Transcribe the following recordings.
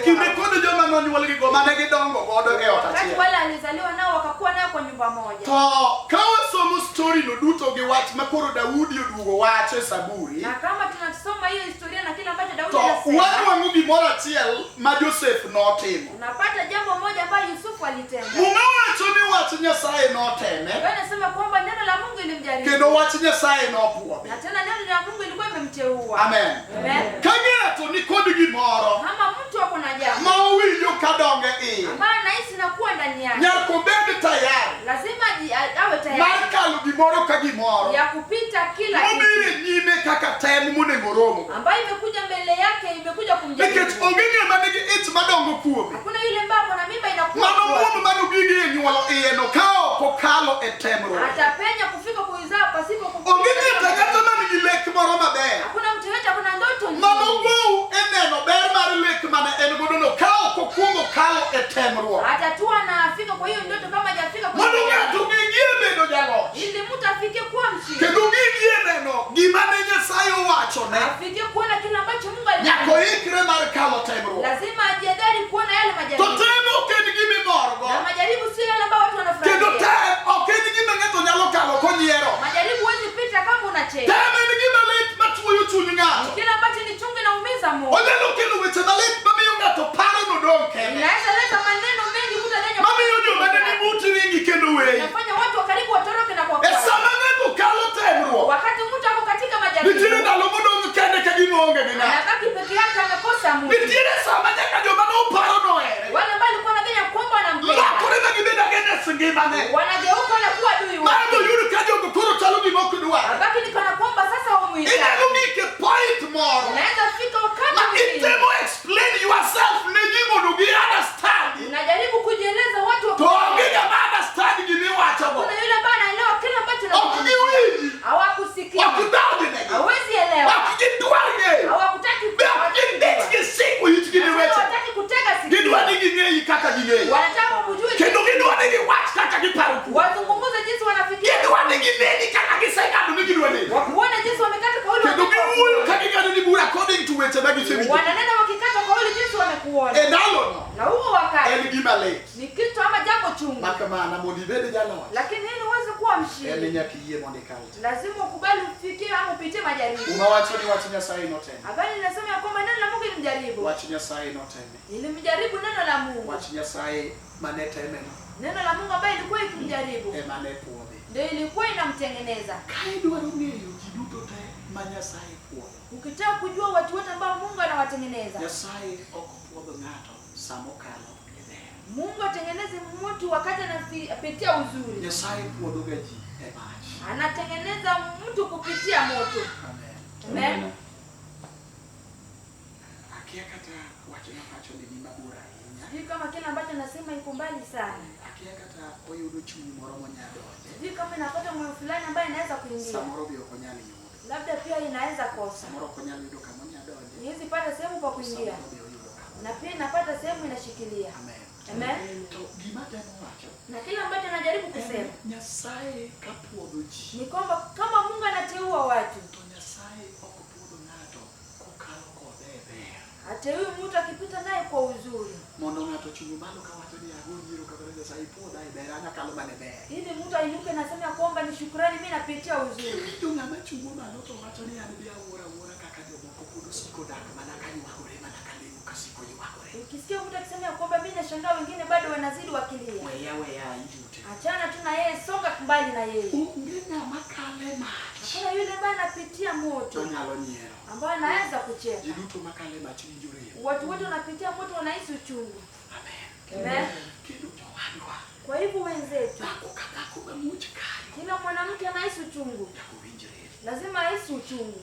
Kinde wao. kod joma nonyuolgigo mane gidongo godo e ot Wakati achiel. wale alizaliwa nao wakakuwa nao kwa nyumba moja. To ka wasomo story no duto gi wach ma koro Daudi oduogo wacho e Saburi, Na kama tunasoma hiyo historia na kile ambacho Daudi to anasema, wanwang'o gimoro achiel ma Josef notimo. tunapata jambo moja ambayo Yusufu alitenda. Muma wacho ni wach Nyasaye noteme Biblia inasema kwamba neno la Mungu ilimjaribu kendo wach Nyasaye nopuodhe. na tena neno la Mungu ilikuwa imemteua. Amen. Amen. Ka ng'ato ni kod gimoro Kama mtu ako na jambo ma owinjo kadonge iye, ambayo anahisi inakuwa ndani yake, nyaka obed tayari lazima awe mar tayari kalo gimoro ka gimoro ya kupita kila mobiro kitu e nyime kaka tem monego romgo. ambayo imekuja mbele yake, imekuja Nikech kumjaribu. onge ng'ama nigi ich madongo kuome. Hakuna yule ambaye ako na mimba inakuwa Mano kwake. muom manogige e nyuolo iye no ka ok okalo e temruok. Atapenya kufika kuizaa pasipo Onge ng'ato kupita. ang'ata man gi lek moro maber. Hakuna mtu yote akona ndoto nzuri Manogou e neno ber mar lek mane en godo no ka ok okwongo kalo e temruok. atatua na afika kwa hiyo ndoto kama hajafika kwa Mondo hiyo ng'ato gigie bedo jaloch. ili mtu afikie kuwa mshindi, Kendo gigie neno gima ne Nyasaye owachone. afikie kuona kile ambacho Mungu Nyaka alimwambia. oikre mar kalo temruok. Lazima ajiadhari kuona yale To majaribu, tem ok en gimimorgo. na majaribu sio yale ambayo watu Kendo wanafurahia. tem ok en gima ng'ato nyalo kalo konyiero. Majaribu huwezi pita kama unacheka. Tem en gima lit matuoyo chuny ng'ato. Kile ambacho ni chungu inaumiza moyo, Onyalo kelo weche malit mamiyo ng'ato paro nodong' kende. inaweza leta maneno mengi, mtu adanya Mamiyo joma ne ni buti ringi kendo weyi. inafanya watu wa karibu watoroke na E kuwakuacha. sama ng'ato kalo temruok, Wakati mtu ako katika nitiere majaribu, ndalo modong' kende ka gima onge gi ng'ato. anabaki peke yake, amekosa mtu. Nitiere sama nyaka joma noparo nohere. Wale ambao walikuwa wanadhani ya kwamba wanampenda Lokore ma gibedo against ngimane. wanageuka na kuwa adui Mar wake. boyud ka jogo koro chalo gima ok dwar. Abaki ni kana kwamba sasa wamuhitaji. Inyalo gik e point moro Unaweza fika wakati ma mwingine itemo explain yourself ne ji mondo gi understand. unajaribu kujieleza watu To wa onge ng'ama understand gimiwachogo. kuna yule ambaye anaelewa kile ambacho Ok unazungumzia. giwinji. Hawakusikia, Ok idhawgi hawezi elewa, Ok gidwar ng'eyo. hawakutaki Be ok gidich gi singo itgi ni weche. hawataki kutega sikio, Gidwa ni ging'eyi kaka ging'eyi. wanataka wakujue, Kendo gidwa ni giwach kaka giparo kuomi. wazungumze jinsi wanafikiria, Gidwa ni gineni kaka giseng'ado ni gidwa neni. wakuone jinsi wamekata kauli, Kendo wakati giwuoyo ka ging'ado ni bura according to weche ma gisewinjo. wananena wakikata kauli jinsi wamekuona, E ndalono na huo wakati en gima lit. ni kitu ama jambo chungu, Mak mana mondo ibed jaloch lakini ili uweze kuwa en ni mshindi nyaka iyie mondo ikal tem. lazima ukubali ufikie ama upitie majaribu. Muma wacho ni wach Nyasaye noteme. Habari inasema ya kwamba neno la Mungu ilimjaribu, Wach Nyasaye noteme. ilimjaribu neno la Mungu, Wach Nyasaye mane temeno neno la Mungu ambayo ilikuwa ikimjaribu ema ne puodhe. ndio ilikuwa inamtengeneza. Ka idwaro ng'eyo ji duto te ma Nyasaye puodho, Ukitaka kujua watu wote ambao Mungu anawatengeneza, Nyasaye ok puodho ng'ato sama okalo e ber. Mungu atengeneze mtu wakati anapitia uzuri, Nyasaye puodho ga ji e mach. anatengeneza mtu kupitia moto. Amen. Amen. Akia kata wach mawacho ni ni mabor ahinya. Sijui kama kile ambacho nasema iko mbali sana, Akia kata oyudo chuny moro monya donje. sijui kama inapata moyo fulani ambaye inaweza kuingia, Samoro be ok onyal yudo. labda pia inaweza kosa, Samoro ok onyal yudo kama onya donje. niwezi pata sehemu pa kuingia, Samoro be oyudo kama. na pia inapata sehemu inashikilia. Amen. Amen. To gima temo wacho Na kile ambacho najaribu en kusema Nyasaye ka puodho ji ni kwamba kama Mungu anateua watu, to Nyasaye ok puodho ng'ato kokalo kode e ber. hateui mtu akipita naye kwa uzuri, Mondo ng'ato ochung' malo kawacho ni ago nyiero kamano Nyasaye puodha e ber an akalo mana e ber. ili mtu ainuke na aseme ya kwamba ni shukrani, mimi napitia uzuri. Kiwinjo ng'ama chungo malo to wacho ni an be awuoro awuora kaka jomoko pod osiko dak mana ka ywagore mana ka lemo ka siko ywagore. Ukisikia mtu akisema ya kwamba mimi nashangaa wengine bado wanazidi wakilia, Weya weya ijute. achana tu na yeye, songa mbali na yeye. Onge ng'ama kale mach Hakuna yule ambaye anapitia to moto nyalo nyiero. ambaye anaweza kucheka. Ji duto makale mach winjo rem. Watu wote wanapitia moto wanahisi uchungu. Amen. Amen. Kendo jowadwa, Kwa hivyo wenzetu, dhako ka dhako mamuoch kayo kila mwanamke anahisi uchungu, nyaka owinj rem. lazima ahisi uchungu,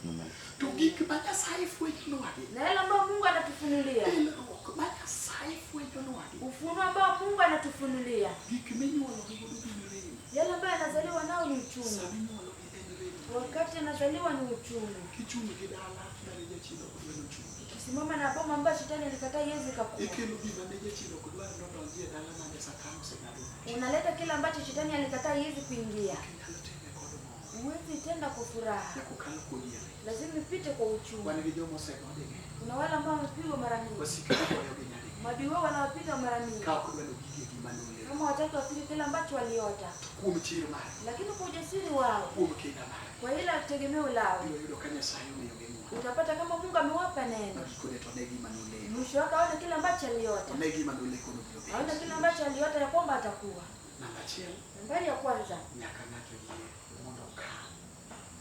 Amen. To gik ma Nyasaye fwenyonwagi, na yale ambayo Mungu anatufunulia, elruok ma Nyasaye fwenyonwagi, ufunuo ambao Mungu anatufunulia, gik minyuologi godo gin rem. yale ambayo anazaliwa nao ni uchungu. Sama inyuologi en rem. Wakati anazaliwa ni uchungu. Kichung' gi dala mane jachien ok dwar nochungi. Ukisimama na boma ambayo shetani alikataa iwezi kakua, Ikelo gima ne jachien ok dwar nodonji e dala mane Satan oseng'ado buche. unaleta kile ambacho shetani alikataa iwezi kuingia. Ok inyalo time kod mor. Huwezi tenda kwa furaha, Nyaka okal kodi e rem. lazima ipite kwa uchungu. Wan gi joma osego ding'eny. Kuna wale ambao wamepigwa mara mingi, Wasike goyogi nyading'eny. maadui wao wanawapiga mara mingi, Ka ok gidwa ni gige gima noleko. kama wataki wafike kile ambacho waliota, Kuom chir margi, lakini kwa ujasiri wao, kuom kinda margi, kwa ila tegemeo lao, biro yudo ka Nyasaye omiyogi ng'wono. utapata kama Mungu amewapa Ma neno. gikone to ne gima noleko. Mwisho wake aone kile ambacho aliota, To ne gima noleko nobiro aone bet. kile ambacho aliota ya kwamba atakuwa. Namba achiel, Nambari ya kwanza, nyaka ng'ato yie mondo okal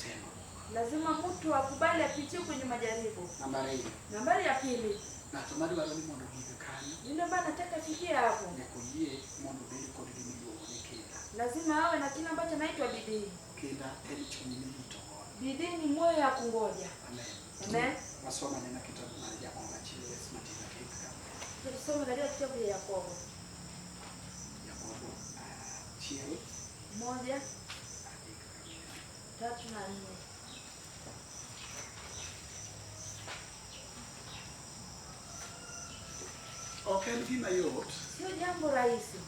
temruok. lazima mtu akubali apitie kwenye majaribu. Namba ariyo, Nambari ya pili, ng'ato madwaro ni mondo gik kanyo yule ambaye anataka afikie hapo, nyaka oyie mondo obed kod gimiluongo ni kinda. lazima awe na kile ambacho anaitwa bidii. Kinda en chuny mirito godo. Bidii ni moyo ya kungoja. Amen. Amen. Wasom anena kitabu mar Jakobo achiel wes matin adek ka. Tusome katika kitabu ya Yakobo Jakobo achiel 1 adek ka. 3 na 4. Ok en gima yot Sio jambo rahisi,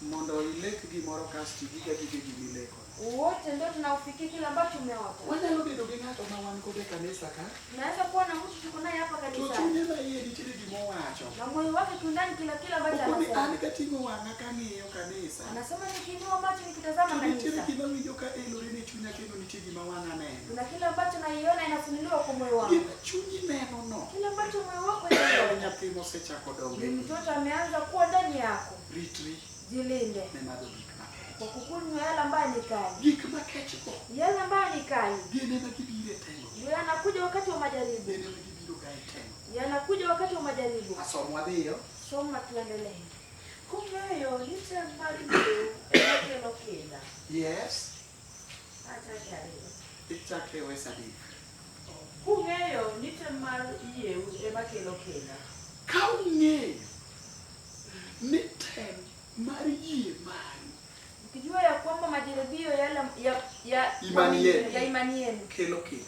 mondo ilek gimoro kasto igiga gige gimileko. wote ndio tunaufikia kile ambacho umeota. Wanyalo bedo gi ng'ato ma wan godo e kanisa ka, Tunaweza kuwa na mtu tuko naye hapa to kanisani chunye ma iye nitiere gimowacho. na moyo wake kiundani kila kile ambacho Okoni an anasema. kating'o wang'a kang'iyo kanisa, Anasema nikiinua macho nikitazama to nitiere kanisa, gima winjo ka elore ne chunya kendo nitie gima wang'a neno. kuna kile ambacho naiona inafunuliwa kwa moyo wangu, Gima chunyi neno no, kile ambacho moyo wako en inaiona nyathi mosechako dongo ni e iyi. mtoto ameanza kuwa ndani yako. Ritri Jilinde ne madho gik makech. kwa kukunywa yale ambayo ni kali, Gik makech go yale ambayo ni kali gin ema gibiro e temruok. ndio yanakuja wakati wa majaribu, Gin ema gibiro ga e temruok. yanakuja wakati wa majaribu. Asom wadhiyo. Soma tuendelee. Kung'eyo ni tem mar yieu ema kelo kinda. Yes, Achake ariyo. ichake wes adek. Kung'eyo ni tem mar yieu ema kelo kinda. Ka ung'eyo ni tem mar yie maru Mkijua ya kwamba majaribio yale ya Imani yenu. ya imani yenu kelo kinda.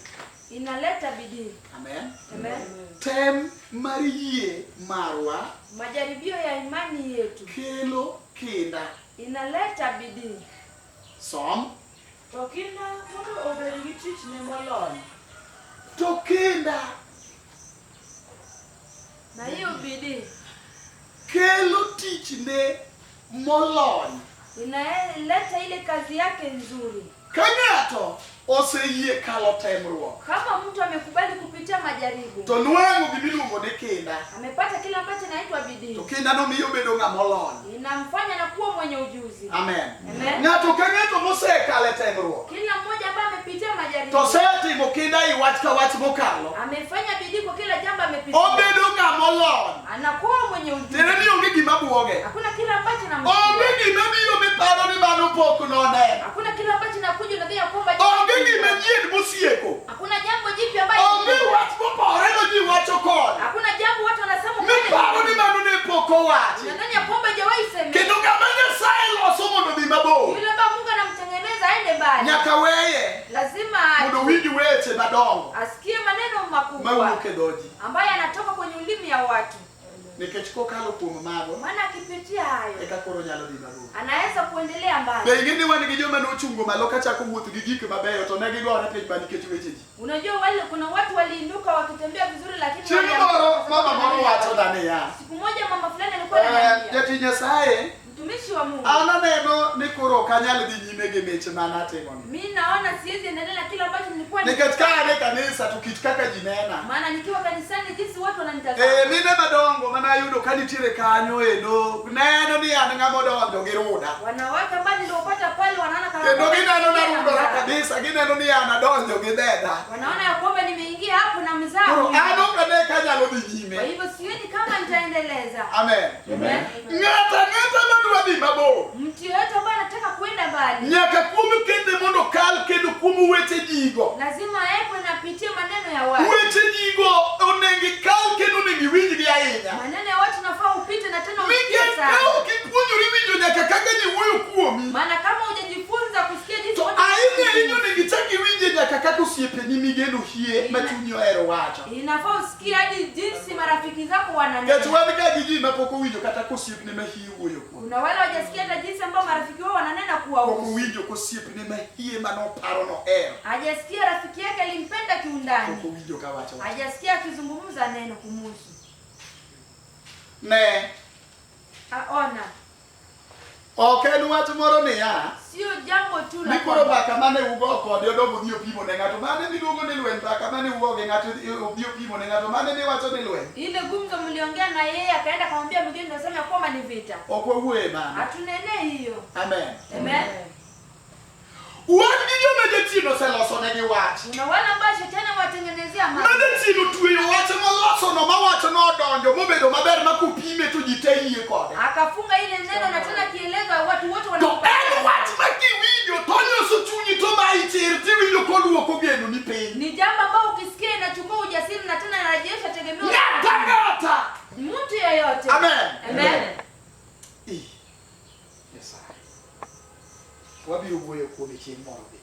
inaleta bidii. Amen. Amen. Tem mar yie marwa Majaribio ya imani yetu kelo kinda. inaleta bidii. Som. To kinda mondo obed gi tichne molony. To kinda Na hiyo bidii kelo tichne molony. inaleta ile kazi yake nzuri. Ka ng'ato oseyie kalo temruok, Kama mtu amekubali kupitia majaribu, to nwang'o gimiluongo ni kinda. amepata kile ambacho inaitwa To bidii, kinda no miyo obedo ng'ama olony. inamfanya na kuwa mwenye ujuzi. Amen. Amen. Ng'ato ka ng'ato mosekalo e temruok, Kila mmoja ambaye amepitia majaribu to osetimo kinda i wach ka wach mokalo, amefanya bidii kwa kila jambo amepitia, obedo ng'ama olony. anakuwa mwenye ujuzi. Tiende ni onge gima buoge. Hakuna kile ambacho namshtua, Onge gima biro miparo ni mano pok noneno. hakuna kile ambacho nakuja unadhani ya kwamba Onge gima nyien mosieko. hakuna jambo jipya ambayo Onge wach mopore ma ji wacho koni. hakuna jambo watu wanasema Miparo ni mano ne pok owachi. nadhani ya kwamba hajawahi sema. Kendo ng'ama Nyasaye loso mondo odhi mabor, Yule ambaye Mungu anamtengeneza aende mbali, nyaka weye lazima mondo owinj weche madongo asikie maneno makubwa mawuok e dho ji. ambayo yanatoka kwenye ulimi ya watu, Nikech kokalo kuom mago, maana akipitia hayo eka koro nyalo dhi mabor. anaweza kuendelea mbali. Be ing'e ni wan gi joma nochungo malo kachako wuoth gi gik mabeyo to ne gigore piny ma nikech weche ji. Unajua wale kuna watu waliinuka wakitembea vizuri, lakini Chieng' walianguka moro kwa sababu mama moro maneno ya watu. wachona niya, Siku moja mama fulani alikuwa "Eh, ananiambia, jatich Nyasaye, mtumishi wa Mungu, an aneno ni koro ok anyal dhi nyime gi mich mana atimoni. mi naona siwezi endelea na kile ambacho nilikuwa Nikech ka an e kanisa to kit kaka ji nena. maana nikiwa kanisani jinsi watu wananitazama Eh, mine madongo mana ayudo ka nitiere kanyo endo neno ni an ng'ama odonjo gi ruda. wanawake ambao niliopata pale wanaona kama Kendo kwamba gineno nimeingia na narudora mzaa. kabisa, gineno ni an adonjo gi dhedha. Wanaona ya kwamba nimeingia hapo na mzaa Koro huyu. an ok ane kanyalo dhi Kwa nyime. hivyo sioni kama nitaendeleza. Amen. Amen. Ng'ato ang'ata madwa dhi mabor Mtu yeyote ambaye anataka kwenda mbali nyaka kuom kende mondo kal kendo kuom weche jigo. lazima aekwe na apitie maneno ya watu. Weche jigo onego ikal kendo onego iwinjgi ahinya. Maneno ya watu nafaa upite na tena usikie Nikech sana, ka ok ipuonjori winjo nyaka kaka ji wuoyo kuomi, maana kama hujajifunza kusikia jinsi to watu ahinya ahinya onego ichak iwinje nyaka kaka osiepeni migeno hie ma chunyi ohero wacho. inafaa usikie hadi jinsi marafiki marafiki zako Nikech wananena. wan ka gi ji mapok owinjo kata kosiepne mahie wuoyo kuome. Kuna wale wajasikia hata jinsi ambao marafiki wao wananena Pok kuwahusu. owinjo kosiepne mahie manoparo nohero. Hajasikia rafiki yake alimpenda Pok kiundani, owinjo kawacho wach. hajasikia akizungumza neno kumuhusu. Ne, Aona, ok en wach moro niya, sio jambo tu la ni koro mbaka mane ugo kode odok odhi opimo ne ng'ato mane miluongo ni lweny mbaka mane ugo gi ng'ato odhi opimo ne ng'ato mane miwacho ni lweny. Ile gumzo mliongea na yeye akaenda akamwambia mwingine, nasema ya kwamba ni vita. Ok wawuoye mano. Hatunenee hiyo. Amen. Amen. Wan gi joma jachien oseloso negi wach. Kuna wale ambao shetani watengenezea Ma mambo. jachien otweyo wach molosono ma wach nodonjo mobedo maber ma kopime to ji te yie kode. Akafunga ile neno na tena kieleza watu wote To en wanakubali. wach ma kiwinjo to nyoso chunyi to mayi chir tiwinjo koluoko geno ni piny. Ni jambo ambao ukisikia inachukua ujasiri na tena inarejesha tegemeo. Ng'ata ng'ata. Mtu yeyote. Amen. Amen. Ih, Nyasaye. Wabiro wuoyo kuome chieng' moro be.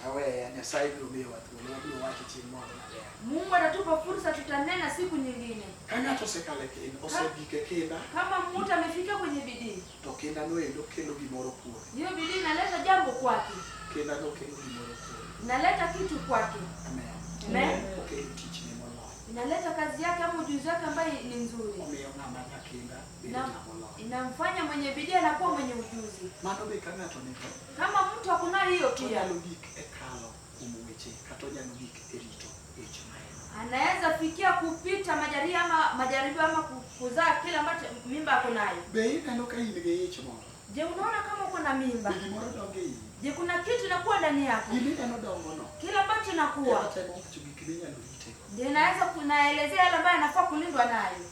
Aweya, Nyasaye biro miyowa thuolo, wabiro wacho chieng' moro maber. Mungu atatupa fursa, tutanena siku nyingine. Ka ng'ato osekalo e kinda, osegik e kinda, Kama mtu amefika kwenye bidii, to kinda noendo kelo gimoro kuome. hiyo bidii inaleta jambo kwake, Kinda no kelo gimoro kuome. inaleta kitu kwake. Amen. Amen. Okelo tichne molony. Inaleta kazi yake ama ujuzi wake ambaye ni nzuri. Omiyo ng'ama nyakinda bedo Na, ng'ama olony. inamfanya mwenye bidii anakuwa mwenye ujuzi. Mano be ka ng'ato nigo, Kama mtu hakuna hiyo to pia, onyalo gik e kalo kuom weche kata onyalo gik e rito ich ma en. anaweza fikia kupita majaribu ama majaribu ama kuzaa kile ambacho mimba ako nayo. Be ineno ka in gi ich moro? Je, unaona kama uko na mimba? Be gimoro dongo e iyi? Je, kuna kitu inakuwa ndani yako? Gima ineno dongono, Kile ambacho inakuwa ema temo wacho gik minyalo ritego. ndio inaweza kunaelezea yale ambayo anafaa kulindwa nayo.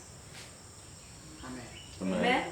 Amen. Amen.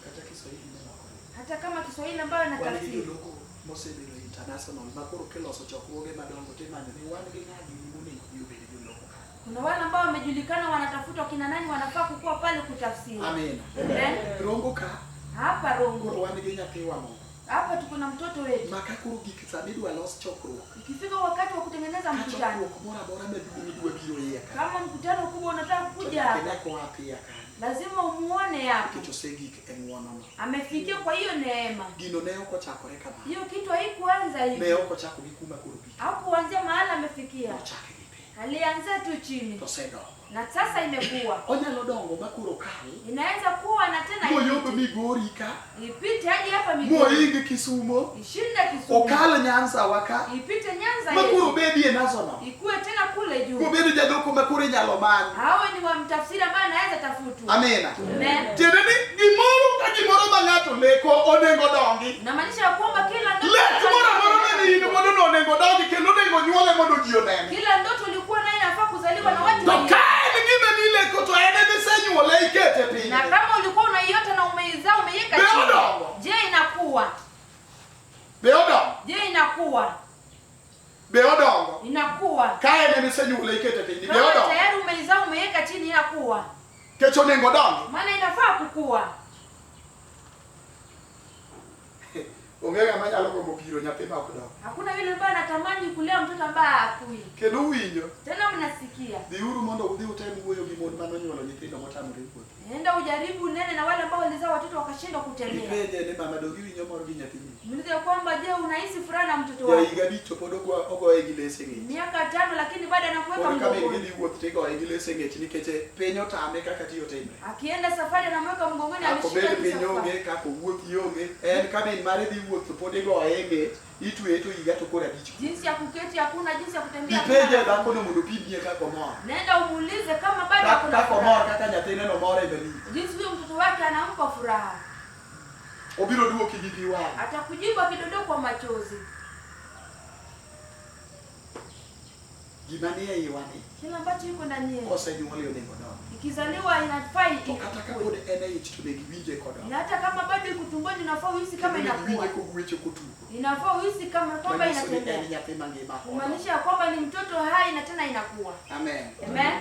Kata Kiswahili nolokore. Hata kama Kiswahili ambayo Wan gi inatafsiri joloko mosebedo international ma koro kiloso chokruoge madongo timanyo ni wan gi ng'a gini monego bi obed joloko ka. kuna wale ambao wamejulikana, wanatafuta kina nani wanafaa kukua pale kutafsiri. Amen. Amen. Rongo ka Hapa koro Rongo, wan gi nyathiwa moro hapa tuko na mtoto wetu. ma ka koro gik sama idwa los chokruok Ikifika wakati wa kutengeneza ka mkutano, chokruok moro amora maduong' idwa biro iye ka kama mkutano kubwa unataka to kuja nyaka hapa, ine koa piya kanyo lazima umuone hapo nikech osegik e ng'uonono. amefikia kwa hiyo neema. Gino ne ok ochakore kamano. Hiyo kitu haikuanza Ne hivi, ok ochako gi kuma koro gik. hakuanzia mahala amefikia, Nochake gi piny. alianzia tu chini To osedongo. na sasa imekuwa, Onyalo dongo ma koro kal inaweza kuwa na tena moyomb ipite, Migori ka ipite hadi hapa Migori, moing Kisumo ishinde Kisumu, okal Nyanza wa ka ipite Nyanza ma koro yetu, bedie National ikuwe tena kule juu. mobedo jadoko ma koro inyalo many. Awe ni wa mtafsiri ambaye anaweza tafutwa. Amina. Amen. Tiende ni gimoro ka gimoro ma ng'ato leko onego dongi. Inamaanisha ya kwamba kila ndoto Lek moro amora mane in godo no onego dongi kendo onego nyuole mondo ji onene. kila ndoto ulikuwa nayo inafaa kuzaliwa na watu To wengine. ka en gima nileko to en emisenyuole ikete piny. Na kama ulikuwa unaiota na umeizaa umeiweka Be chini, odongo? je, inakuwa? Be odongo? Je, inakuwa? Be odongo? Inakuwa. Ka en emisenyuole ikete piny be Kama odongo? tayari umeizaa umeiweka chini, inakuwa. Kech onego dongi. Maana inafaa kukua. Onge ng'ama nyalo gombo piro nyathi ma ok dongo. Hakuna yule ambaye anatamani kulea mtoto ambaye hakui. Kendo uwinjo, Tena mnasikia. dhiuru mondo udhi utem wuoyo gi mon manonyuolo nyithindo motamore wuotho. Nenda ujaribu nene na wale ambao walizaa watoto wakashindwa kutembea. Ipenje ni mama donge iwinjo mor gi nyathini. Muulize ya kwamba je, unahisi furaha na mtoto Ja wako? higa abich to pod ogoye gi lese ng'ech. Miaka 5 lakini bado anakuweka Koro ka min mgongoni. gidhi wuoth tigoye gi lese ng'ech nikech piny otame kaka tiyo timre. Akienda safari anamweka mgongoni, Kaka ameshika obed piny kisafari. onge, kaka owuothi onge, en ka min mare dhi wuoth to pod igoye e ng'ech, itweye to higa to koro abich. Jinsi ya kuketi hakuna, jinsi ya kutembea Ipenje hakuna. dhakono mondo opimnie kaka omor. Nenda umuulize kama bado hakuna Kaka omor furaha. kaka nyathine no mor e mbele. Jinsi huyo mtoto wake anampa furaha, Obiro duoki gi pi wang'. atakujibu akidondokwa machozi. Gima nie iwa ni Kila ambacho yuko ndani yetu kosenyuole onego dongi. ikizaliwa inafaa To kata ikue, kapod en e ich to onego iwinje kodongo. na hata kama bado iko tumboni inafaa uhisi kama Kendo onego inakuwa, iwinje kogwecho kotugo. inafaa uhisi kama kwamba Manyiso ni en inatembea, nyathi mangima. kumaanisha ya kwamba ni mtoto hai na tena inakuwa. Amen. Amen.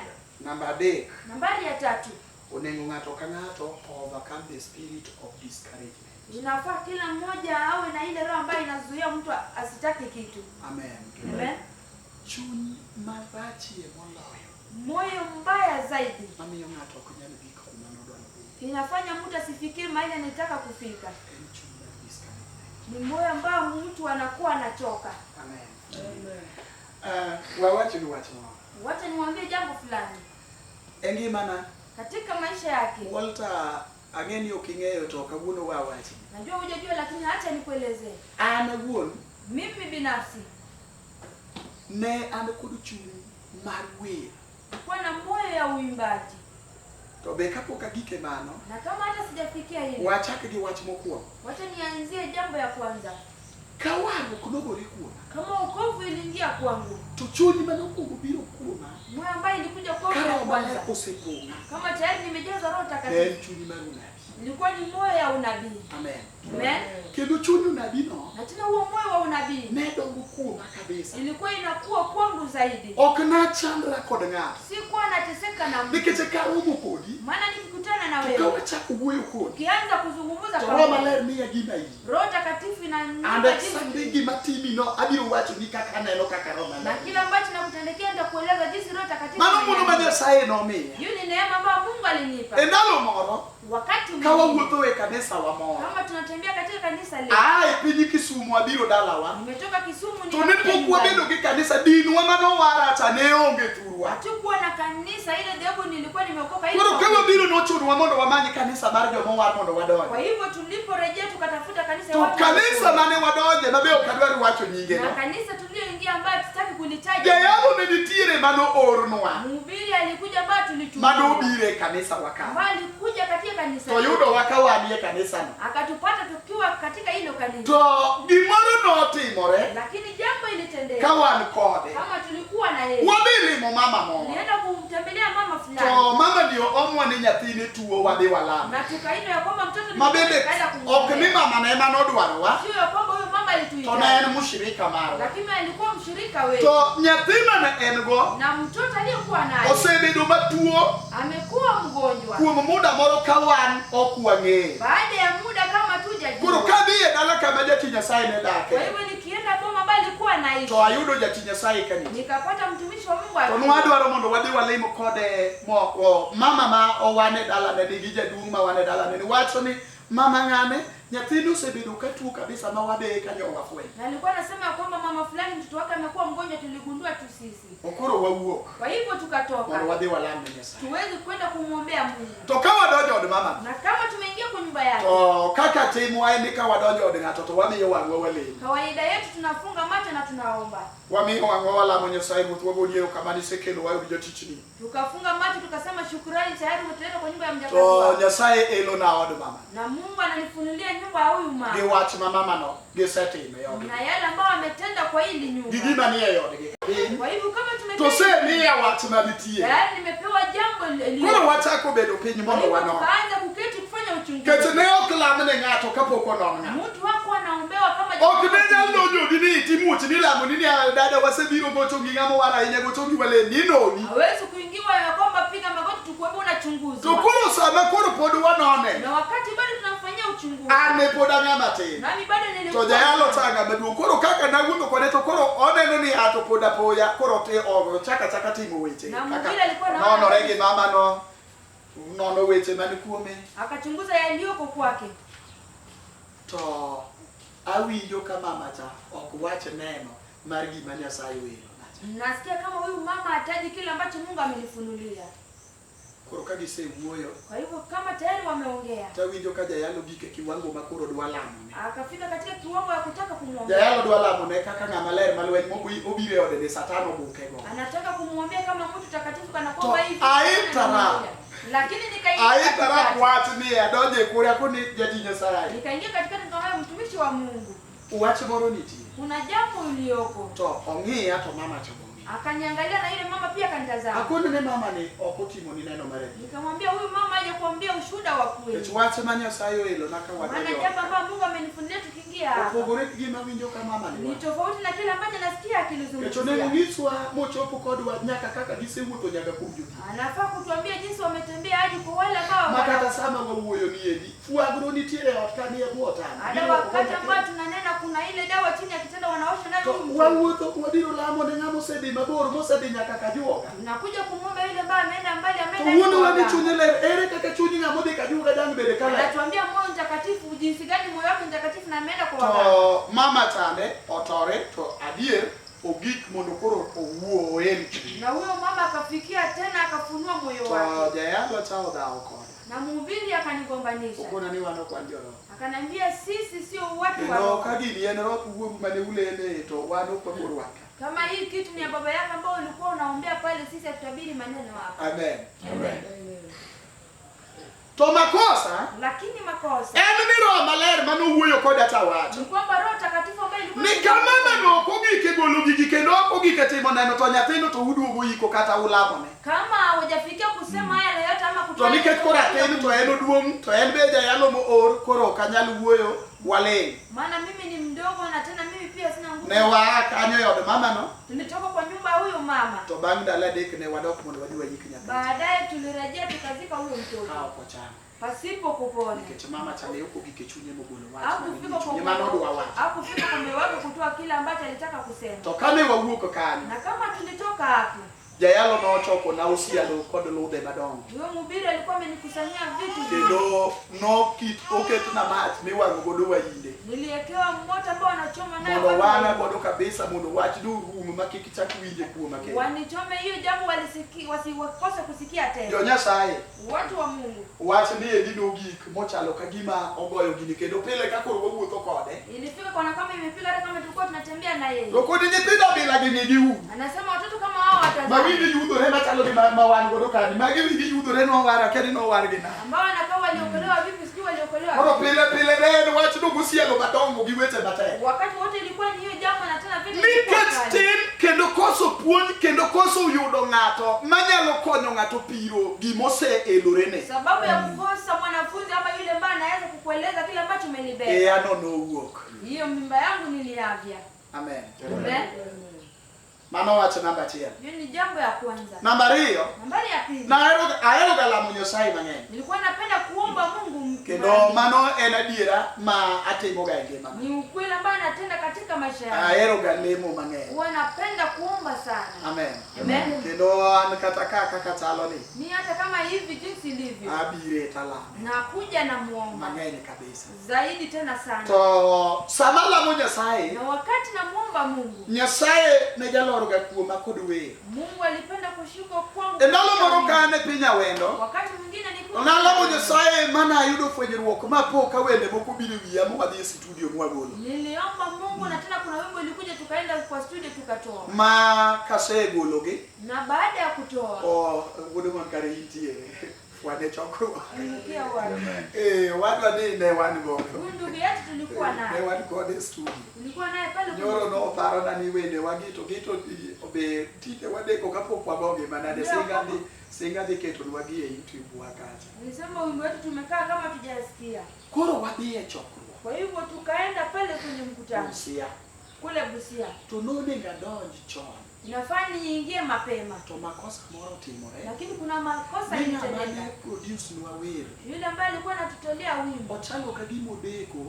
Namba adek, Nambari ya tatu, onego ng'ato ka ng'ato overcome the spirit of discouragement. inafaa kila mmoja awe na ile roho ambayo inazuia mtu asitake kitu. Amen. Amen. Chuny marachie moloyo Moyo mbaya zaidi mamiyo ng'ato ok nyal gik kuma nodwaro dhi inafanya mtu asifikie mahali anataka kufika. en chuny mar discouragement. Ni moyo ambao mtu anakuwa anachoka. Amen. Wawachni wach moro. Wacha niwaambie jambo fulani E ngimana, katika maisha yake. Walter, ang'e ni ok ing'eyo to kawuono wawachi. Najua hujajua, lakini acha nikuelezee. An awuon Mimi binafsi ne an kod chuny mar wer. nilikuwa na moyo ya uimbaji, To be kapok agik e mano, na kama hata sijafikia hili, wachak gi wach mokwongo. wacha nianzie jambo ya kwanza. Ka warruok nogore kuoma, Kama wokovu iliingia kwangu, to chuny manokwongo biro kuoma, moyo ambayo ilikuja kwangu ka ya Roho Maler kwanza, osepong'a, kama tayari nimejazwa Roho ne Takatifu, en chuny mar unabi. ilikuwa ni moyo ya unabii. Amen. Amen. Kendo chuny unabino Na tena huo moyo wa unabii ne dongo kuoma kabisa. ilikuwa inakuwa kwangu zaidi, Ok nachandra kod ng'ato. sikuwa nateseka na mtu, Nikech karomo kodi, maana nikikutana na to ka wewe, wachako wuoyo kodi, ukianza kuzungumza to Roho pamoja, Maler miya gima in. Roho Takatifu And inanipa exactly jinsi gima timino abiro wacho ni kaka aneno kaka Roho na Maler. kila ambacho nakutendekea nitakueleza jinsi Roho Takatifu Mano ng'wono ma inanipa. Nyasaye nomiya. Hiyo ni neema ambayo Mungu alinipa E ndalo moro, wakati ka mwingine. wawuotho e kanisa wa moro, Kama tunatembea katika kanisa leo, aa e piny Kisumu abiro dalawa, nimetoka Kisumu to ne nikakuja pok nyumbani. wabedo gi kanisa, dinwa manowara cha ne onge thurwa. Hatukuwa na kanisa ile dhehebu nilikuwa nimeokoka ile. Koro ka wabiro nochunowa mondo wamany kanisa mar jomowar mondo Kwa wadonji. hivyo tuliporejea tukatafuta kanisa ya To watu kanisa waliokoka. mane wadonje mabe ok adwar wacho nyinge na no. kanisa tuliyoingia ambayo tutaki kulitaja. Jayalo ne nitiere manoornwa, Mhubiri alikuja ambayo tulitumia. manobiro e kanisa wa ka. Ambaye alikuja katika kanisa. To yudowa ka wanie kanisano. Akatupata tukiwa katika hilo kanisa. To gimoro notimore Lakini jambo ilitendeka. ka wan kode. Kama tulikuwa na yeye. Wadhi limo mama moro. Tulienda kumtembelea mama To fulani. mama ni oomwa ni nyathine tuo wadhi walam. Na tukaitwa ya kwamba mtoto ni Ma bende tukaenda ok ni kumwombea. mama ne ema nodwarowa, Sio ya kwamba huyo mama to alituita. ne en mshirika marwa. Lakini alikuwa mshirika wetu. To nyathi mane en go Na mtoto aliyekuwa naye osebedo matuo amekuwa mgonjwa. kuom muda moro ka wan ok wang'eyo. Baada ya muda kama Koro tujajua. kadhi e dala kama jatich Nyasaye ne Kwa dake, hivyo nikienda boma ambayo alikuwa anaishi, to ayudo jatich Nyasaye ka nitie. nikapata mtumishi wa Mungu To akiwa. nwadwaro mondo wadhi walim kode mo, o, mama ma owane dalane nigi jaduong' ma wane dalane ni wacho ni mama ng'ane nyathini osebedo ka tuo kabisa ma wadeye kanyo wafwenyo. Na alikuwa anasema ya kwamba mama fulani mtoto wake amekuwa mgonjwa, tuligundua tu sisi. To koro wawuok Kwa hivyo tukatoka mondo wadhi walam ne Nyasaye. tuweze kwenda kumwombea Mungu. To ka wadonjo od mama Na kama tumeingia kwa nyumba yake, to kaka timwa en ni ka wadonjo od ng'ato to wamiyo wang'wa walemo. kawaida yetu tunafunga macho na tunaomba. Wamiyo wang'wa walamo Nyasaye Ruoth wagoni erokamano isekelowa e od jatichni. Tukafunga macho tukasema, shukrani, tayari umetuleta kwa nyumba ya mjakazi To wako. Nyasaye elona od mama Na Mungu ananifunulia nyumba ya huyu gi mama wach ma mamano gisetimo e odgi. na yale ambayo ametenda kwa hili Gi nyumba. gima nie e odgi. Piny. Kwa hivyo kama To tumetenda, semiya wach manitie. tayari nimepewa jambo li- Koro wachako bedo piny Kwa mondo hivyo wanon. tukaanza kuketi kufanya Nikech uchunguzi. ne ok lam ne ng'ato kapok onon ng'ato. Mtu wako anaombewa kama Ok ne nyal donjoni ni itimuoch ni lamo ni ni dada wasebiro gocho gi ng'ama war ahinya gocho gi walem ni noni. Hawezi kuingiwa ya kwamba piga magoti tukuombe To unachunguzwa. koro sama koro pod wanone, Na wakati bado tunamfanyia uchunguzi. an ne pod ang'ama tin. Nami bado nilikuwa To jayalo tanga maduong'. Koro kaka nawuotho kode to koro oneno ni ato pod apoya koro te ochako achaka timo weche. Na Kaka mwingine alikuwa anaona- nonore gi mamano, nono weche man kuome. akachunguza yaliyoko kwake. To awinjo ka mama cha ok wach neno mar gima Nyasaye oelona cha. Nasikia kama huyu mama hataji kile ambacho Mungu amenifunulia. Koro ka gisewuoyo, Kwa hivyo kama tayari wameongea, tawinjo ka jayalo gik e kiwango ma koro dwa lamone. akafika katika kiwango ya kutaka kumwombea. Jayalo dwa lamone kaka ng'ama ler ma lweny mobiro e ode ni Satan obukego. Anataka kumwombea kama mtu takatifu kana kwamba To hivi. aitara. Lakini nikaingia Aitara katikati. wach ni adonjo e kore akoni jatich Nyasaye. Nikaingia katikati nikamwambia mtumishi wa Mungu, Wach moro nitie. kuna jambo ulioko. To ong'iya to mama cha be ong'iya. Akaniangalia na yule mama pia akanitazama. Akoni ne mama ni ok otimoni neno mar adier. Nikamwambia huyu mama aje kuambia ushuhuda wa Nikech kweli. wach ma Nyasaye oelona ka Maana wadonjo jambo ambalo Mungu amenifunulia tukiingia hapa opogore gi gima winjo ka mama ni ni wacho. tofauti na kile ambacho nasikia Nikech onego akilizungumzia. nyiswa mochopo kodwa nyaka kaka gisewuotho nyaka kuom jodhieth. Anafaa kutuambia jinsi wametembea hadi kwa wale ambao Ma kata wana- sama wawuoyo ni endi, fuagro nitiere e ot ka nie bwo otanda. hata wakati ambao tunanena kuna ile dawa chini ya kitanda wanaosha nayo To huyu mtoto. wawuotho wabiro lamo ne ng'ama osedhi mabor mosedhi nyaka Kajuoga. Tunakuja kumwomba yule ambaye ameenda mbali, To ameenda wuonowa hadi ni kwa chunye waganga. ler, ere kaka chuny ng'ama odhi Kajuoga dang' bede ka ler? Anatuambia moyo mtakatifu jinsi gani moyo wake mtakatifu na ameenda kwa waganga. To mama chande otore to adier ogik mondo koro owuo oel chunye. Na huyo mama akafikia tena akafunua moyo To wake, jayalo cha odhawo kode. na mhubiri akanigombanisha, Okona ni wan ok wan joroho. akanambia sisi sio watu wa Kendo roho. ka gini en roho wuoru mane uleme to wan ok wabor wang' ka. Kama hii kitu ni ya baba yako ambao ulikuwa unaombea pale, sisi hatutabiri maneno hapa. Amen. To makosa Lakini makosa en ni roho maler manowuoyo koda tawacho. ni kwamba Roho Takatifu ambaye ilikuwa Ni ka mama no ok ogik e golo gigi kendo ok ogik e timo neno to nyathino to uduogo iko kata ulamone. kama hujafikia kusema haya yote ama To kutoa nikech koro athin to en oduong' to en be jayalo moor koro ok anyal wuoyo waling'. Maana mimi ni mdogo na tena mimi pia sina nguvu. Ne waa kanyo e od mamano Tulitoka kwa nyumba ya huyo mama, to bang' ndalo adek ne wadok mondo wadhi wayik nyathi baadaye tulirejea tukazika huyo ka mtoto ok ochango. pasipo kupona. Nikech mama cha ne ok ogik e chunye mogolo wach mane Hakufika nie kwa chunye manodwa wacho. hakufika kwa moyo wake kutoa kile ambacho alitaka kusema. To kane wawuok kanyo, Na kama tulitoka hapo, jayalo nochoko na osialo kod ludhe madongo. huyo mhubiri alikuwa amenikusanyia vitu vingi. Kendo nokit oketna mach miwang'o godo wainde. Niliekewa moto ambao wanachoma nayo Mondo watu wang'a godo kabisa mondo wach durum ma kik chak winje kuoma kendo. wanichome hiyo jambo walisiki, wasiwakose kusikia Jo tena. Nyasaye, Watu wa Mungu, wach ni endi nogik mochalo ka gima ogoyo gini kendo pile ka koro wawuotho kode. ilifika kona kama imepiga hata kama tulikuwa tunatembea na yeye. To kod nyithindo bila gi nigi um. Anasema watoto kama hao Ma watazaa wigi yudhore machalo gi ma wan godo kani. Magi wigi yudhore nowar akia ni nowar gi nang'o. ambao wanakaa waliokolewa vipi, sijui waliokolewa Koro vipi. pile pile ne en wach no gosielo madongo gi weche matek. Wakati wote ilikuwa ni hiyo jambo na tena vita ilikuwa Nikech kali. tin kendo koso puonj kendo koso yudo ng'ato manyalo konyo ng'ato piro gimoseelorene. Sababu ya kukosa mwanafunzi ama yule ambaye anaweza kukueleza kile ambacho umelibeba. Eyano nowuok. Hiyo mimba yangu niliavya. Amen. Amen. Mano wach namba achiel. Hiyo ni jambo ya kwanza. Namba ariyo, Nambari ya pili, nahero aheroga lamo Nyasaye mang'eny. nilikuwa napenda kuomba Mungu Kendo mara nyingi. mano en adiera ma atimoga e ngimana. Ni ukweli ambayo natenda katika maisha yangu. Aheroga lemo mang'eny. Huwa napenda kuomba sana. Amen. Amen. Kendo an kata ka kaka chalo ni Ni hata kama hivi jinsi ilivyo, abire talame nakuja na muomba mang'eny kabisa. zaidi tena sana. To sama lamo Nyasaye, Na wakati namuomba Mungu, Nyasaye ne jaloroga kuoma kod wer. Mungu alipenda kushuka kwangu. E ndalo katika moro wimbo. ka an e piny Awendo, Wakati mwingine to nilikuwa nalamo Nyasaye mana ayudo fwenyruok mapo ka wende moko obiro e wiya mwadhi e studio mwagolo. Niliomba Mungu na tena kuna wimbo ilikuja tukaenda kwa studio tukatoa. Ma kasegologi, Na baada ya kutoa o wuod man kare intiere, wan e chokruok. nilikia watu. Eh, wadwa ni ne wan godo. Huyu ndugu yetu tulikuwa Ne naye. wan kode e studio. Tulikuwa naye pale kwenye Nyoro studio. noparona ni wende wagito gito be tinde wadeko kapok wagogi manade Ndio. singa dhi ketonwa gi e YouTube wa kacha. Nilisema wimbo wetu tumekaa kama tujasikia. Koro wadhi e chokruok Kwa hivyo tukaenda pale kwenye mkutano Busia. kule Busia. To nonego adonj chon Inafaa niingie mapema, to makosa moro otimore. lakini kuna makosa Ni ng'ama ne ilitendeka. produce nwa wer Yule ambaye alikuwa anatutolea wimbo ochalo ka gima odeko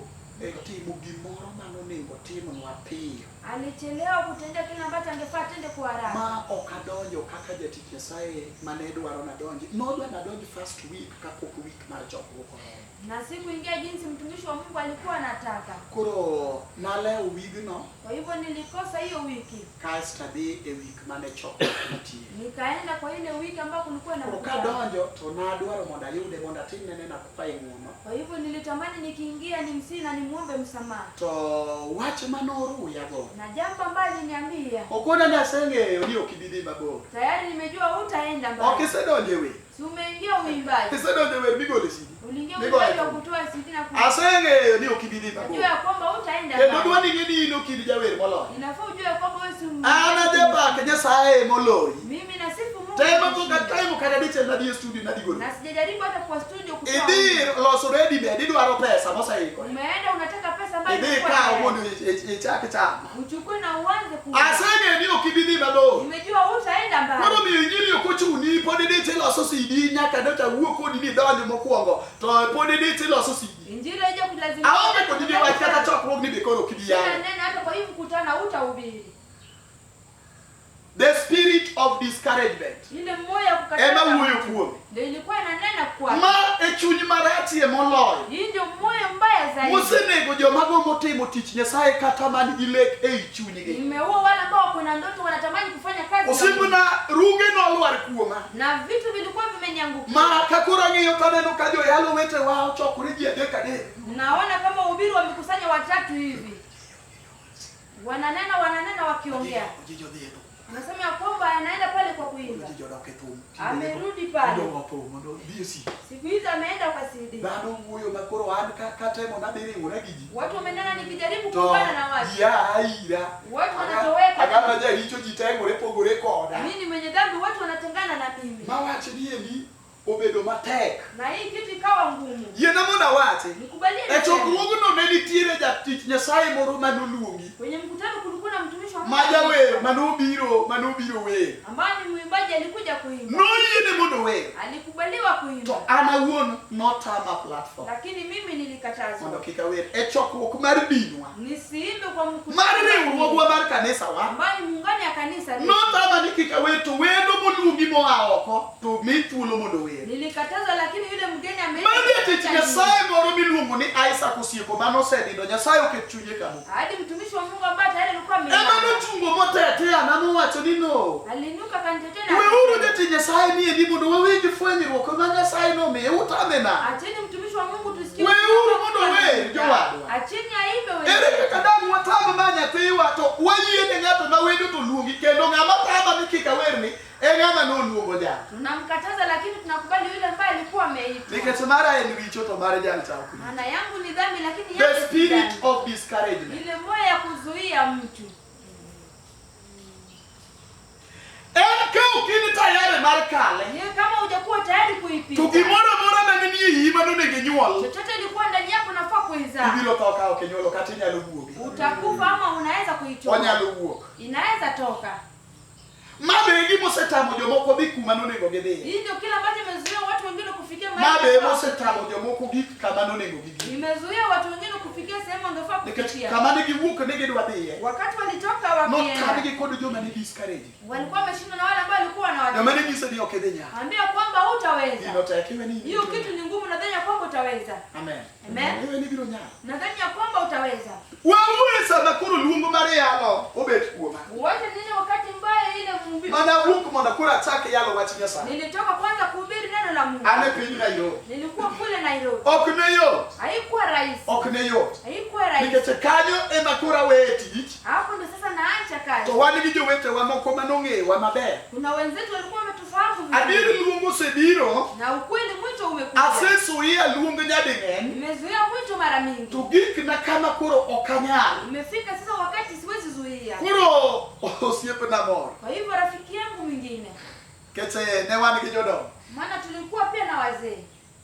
e timo gimoro manonego timnwa piyo alichelewa kutendea kile ambacho angefaa atende kwa haraka, ma ok adonjo kaka jatich Nyasaye mane dwaro nadonji. Nodwa nadonj first week kapok week mar chokruok oromo. na sikuingia jinsi mtumishi wa Mungu alikuwa anataka. Koro nalewo wigno Kwa hivyo nilikosa hiyo wiki, kasto adhi e wik mane chokruok nitie. nikaenda kwa ile wiki ambayo kulikuwa na Koro mkutano. kadonjo to nadwaro mondo ayude mondo atimne neno akwaye ng'uono. Kwa hivyo nilitamani nikiingia nimsihi na nimuombe msamaha, To wach manoruyago na jambo ambalo aliniambia okona ni aseng'eyo ni ok ibi dhi mabor. tayari nimejua hutaenda Ok mbali, isedonjo e wer. si umeingia uimbaji, Isedonjo e wer migolo e CD. uliingia Migoyo uimbaji wa thum. kutoa CD na ku Aseng'eyo ni ok ibi dhi mabor. najua ya kwamba hutaenda Kendo mbali. dwa ni ing'e ni in ok in jawer moloyo. Inafaa ujue ya kwamba wewe si An ajapak Nyasaye moloyi. Mimi nasifu Mungu Temo pok kushinda. atemo kata dichiel nadhi e studio nadhi golo. na sijajaribu hata kwa studio kutoa Idhi wimbo. loso ready made idwaro pesa moseikore. Umeenda unataka pesa ambayo Idhi ilikuwa ikaw tayari. mondo ichak chamo. Uchukue na uanze kuuza. Aseng'eyo ni ok ibi dhi mabor. Nimejua hutaenda Koro mbali. miyo injili ok ochuni pod idich iloso CD nyaka nyocha wuo kodi ni idonj mokwongo to pod idich iloso CD. Injili haija kulazimisha. Aonge kodi ni wach kata chokruogni be koro ok ibi Sina yalo. neno hata kwa hii mkutano hutahubiri. The spirit of discouragement Ile moyo ya kukataa ema tamaa wuoyo kuome. ndio ilikuwa inanena kwake. Ma e chuny marachie moloyo Hii ndio moyo mbaya zaidi. mosenego joma gombo timo tich Nyasaye kata man gi lek ei chunygi. Imeua wale ambao wako na ndoto wanatamani kufanya kazi za Mungu. Osiepna, runge nolwar kuoma. Na vitu vilikuwa vimeniangukia. Ma ka koro ang'iyo to aneno ka joyalo wetewa ochokore ji adek adek. Naona kama wahubiri wamekusanya watatu hivi, wananena wananena wakiongea, Ojijo dhi e thum. anasema ya kwamba anaenda pale kwa kuimba, Ojijo dok e thum. amerudi pale. Odong' thum mondo odhi e CD. Siku hizi ameenda kwa CD. Dhano wuoyo ma koro an katemo nadhi riwora gi ji. Watu wamenena nikijaribu To kuungana na watu, ji a ira. watu wanatoweka. Agama jaricho ji tengore pogore koda. Mimi ni mwenye dhambi, watu wanatengana na mimi, Mawach ni endi obedo matek. na hii kitu ikawa ngumu. Yiena mondo awachi. Nikubalie E niseme. chokruogno ne nitiere jatich Nyasaye moro manoluongi. Kwenye mkutano kulikuwa na mtumishi wa Mungu Ma jawer manobiro wer. ambaye ni mwimbaji, alikuja kuimba, Noyiene mondo ower. alikubaliwa kuimba, To an awuon notama platform. lakini mimi Mondo nilikatazwa kik awer e chokruok mar dinwa. nisiimbe kwa mkutano Mar riwruogwa mar kanisawa. ambayo ni muungano ya kanisa letu. Notama ni kik awer to wendo moluongi moa oko to mi thuolo mondo ower. Nilikatazwa, lakini yule mgeni ameenda Mar jatich katika Nyasaye moro miluongo ni Isaac Osieko manosenindo Nyasaye oket chunye kamo. hadi mtumishi wa Mungu ambaye tayari alikuwa Ema amelala nochungo moteteana mowacho ni no. alinuka akanitetea na Weuru akasema, jatich Nyasaye ni endi mondo wawinj fwenyruok ma Nyasaye nomiye utame nade? acheni mtumishi wa Mungu tusikie. Weuru mondo ower jowadwa. Acheni aimbe Ere wenyewe. kaka dang' watam ma nyathiwa to wayiene ng'ato ma wendo to luongi kendo ng'ama tama ni kik awerni e ng'ama noluongo jal. Tunamkataza, lakini tunakubali yule ambaye alikuwa ameitwa. Nikech mara en richo to mar jal cha ok richo. Maana yangu ni dhambi, lakini The yake si spirit dhambi. of discouragement. Ile moyo ya kuzuia mtu. En ka ok in tayari mar kale Yeye kama hujakuwa tayari to kuipita, gimoro amora mane nie iyi manonego inyuol chochote ilikuwa ndani yako unafaa kuizaa. ibiro tho ka ok inyuolo kata inyalo wuogi. Utakufa ama unaweza kuitoa, Onyalo wuok. inaweza toka. Ma be e gima osetamo jomoko dhi kuma nonego gidhiye. Hii ndio kile ambacho imezuia watu wengine kufikia Ma mahali be wangefaa. emosetamo jomoko gik kama nonego gigik. Imezuia watu wengine kufikia sehemu wangefaa Nikech kufikia. kama ne giwuok ne gidwa dhiye, Wakati walitoka wakienda, notamgi kod joma ne discourage. walikuwa wameshindwa na wale ambao walikuwa Joma wanawaambia ne nyiso ni ok idhi nyalo. kwamba hutaweza. Gino tek iwe ni Hiyo kitu ni ngumu, nadhani ya kwamba utaweza. Amen. Amen. Iwe ni biro nyalo. Nadhani ya kwamba utaweza. Wawuoyo sama koro luongo mar yalo obet kuoma. Wote nini wakati mbaya ile mhubiri. Mana awuok mondo koro achak yalo wach Nyasaye. Nilitoka kwanza kuhubiri neno la Mungu. An e piny Nairobi. Nilikuwa kule Nairobi. Ok ne yot. Haikuwa rahisi. Ok ne yot. Haikuwa rahisi. Nikech kanyo ema koro aweye tich. Hapo ndo sasa naacha kazi. To wan gi jowetewa moko manong'ewa maber. Kuna wenzetu walikuwa wametufahamu vizuri. Adier luongo osebiro. Na ukweli mwito umekuja. Asesuya luong nyading'eny. Nimezuia mwito mara mingi. To gikna kama koro ok anyal. Imefika sasa wakati siwezi zuia. Koro osiepna moro. Kwa hivyo rafiki yangu mwingine, Nikech ne wan gi jodongo. maana tulikuwa pia na wazee.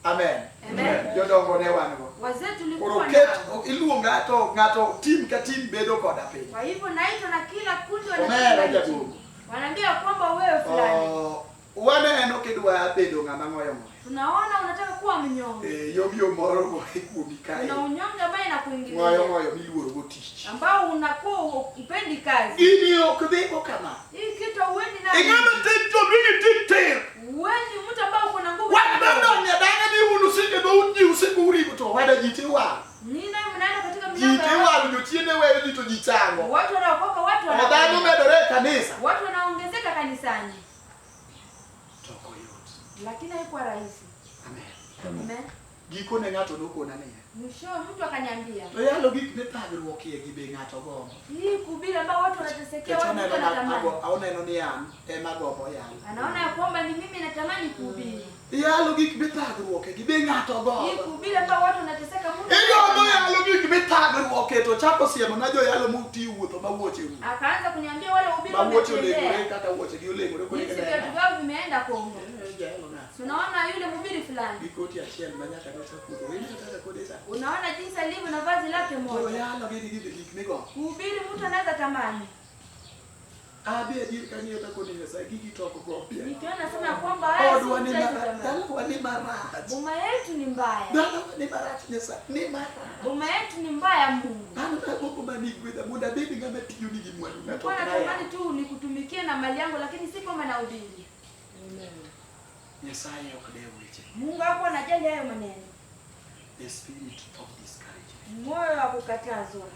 Amen. Amen. Jodongo ne wan go. Wazee Koro tulikuwa ket nao. iluonga to ng'ato tim ka tim bedo koda piny. Kwa hivyo naitwa na kila kundi Omera wanasema jagogo. wanaambia kwamba wewe fulani, Waneno kidwa bedo ng'ama ng'oyo ng'oyo. tunaona unataka kuwa mnyonge. Eh, yom yom moro go kuomi kae. Kuna unyonge ambaye Ng'oyo inakuingilia ng'oyo miluoro go tich. ambao unakuwa upendi kazi. Gini ok dhigo kama. Hii kitu hauendi nayo. Ing'ama tin to ringi tin tir. Huendi mtu ambao uko na nguvu. Wan madonjo danga ni un usike dhout ji usiko urigo to wada ji tiwaro. Nyinyi mnaenda katika Ji milango ya watu. tiwaro jochiende weyo ji to ji chango. Watu wanaokoka, watu Dhano wanaokoka. medore e kanisa. Watu wanaongezeka kanisani. To ok oyot. Lakini haikuwa rahisi. Amen. Amen. Gikone ng'ato nokona niya. Mwishowe mtu akaniambia, To yalo gik mithagruok iye gi be ng'ato gombo. hii kuhubiri ambao watu wanatesekea, Nikech watu oneno wanatamani. oneno ni an ema gombo yalo. Anaona ya kwamba ni mimi natamani kuhubiri. Yalo gik mithagruok gi be ng'ato Hii gombo. kuhubiri ambao watu wanateseka, Mungu Igombo yalo gik mithagruok e to chako siemo na joyalo muti wuotho ma wuoche ru. Akaanza kuniambia wale wahubiri Ma wuoche oleng'ore wametembea, kaka wuoche gi oleng'ore koni jinsi viatu vyao vimeenda Kongo. Jayalo ng'a. Tunaona yule mhubiri fulani, Gi koti achiel ma nyaka nochak wuotho. Ineno kaka kode cha. unaona jinsi alivyo na vazi lake moja. Joyalo gin gi gik migombo. Kuhubiri mtu anaweza tamani. Abi adier kang'iyo to akoni Nyasaye gigi to ok gombia. Nikiona nasema ya kwamba haya si Odwa ni mchezo marach, jamani. dalawa ni marach. Boma yetu ni mbaya. Dalawa ni marach Nyasaye, ni marach. Boma yetu ni mbaya Mungu. An agombo mana igwedha mondo abed ng'ama tiyo nigi mwandu na to Nilikuwa ok natamani nayal. tu nikutumikie na mali yangu lakini si kwamba nahubiri. Nyasaye ok dew weche. Mungu hakuwa anajali hayo maneno. The spirit of discouragement. Moyo wa kukatazwa.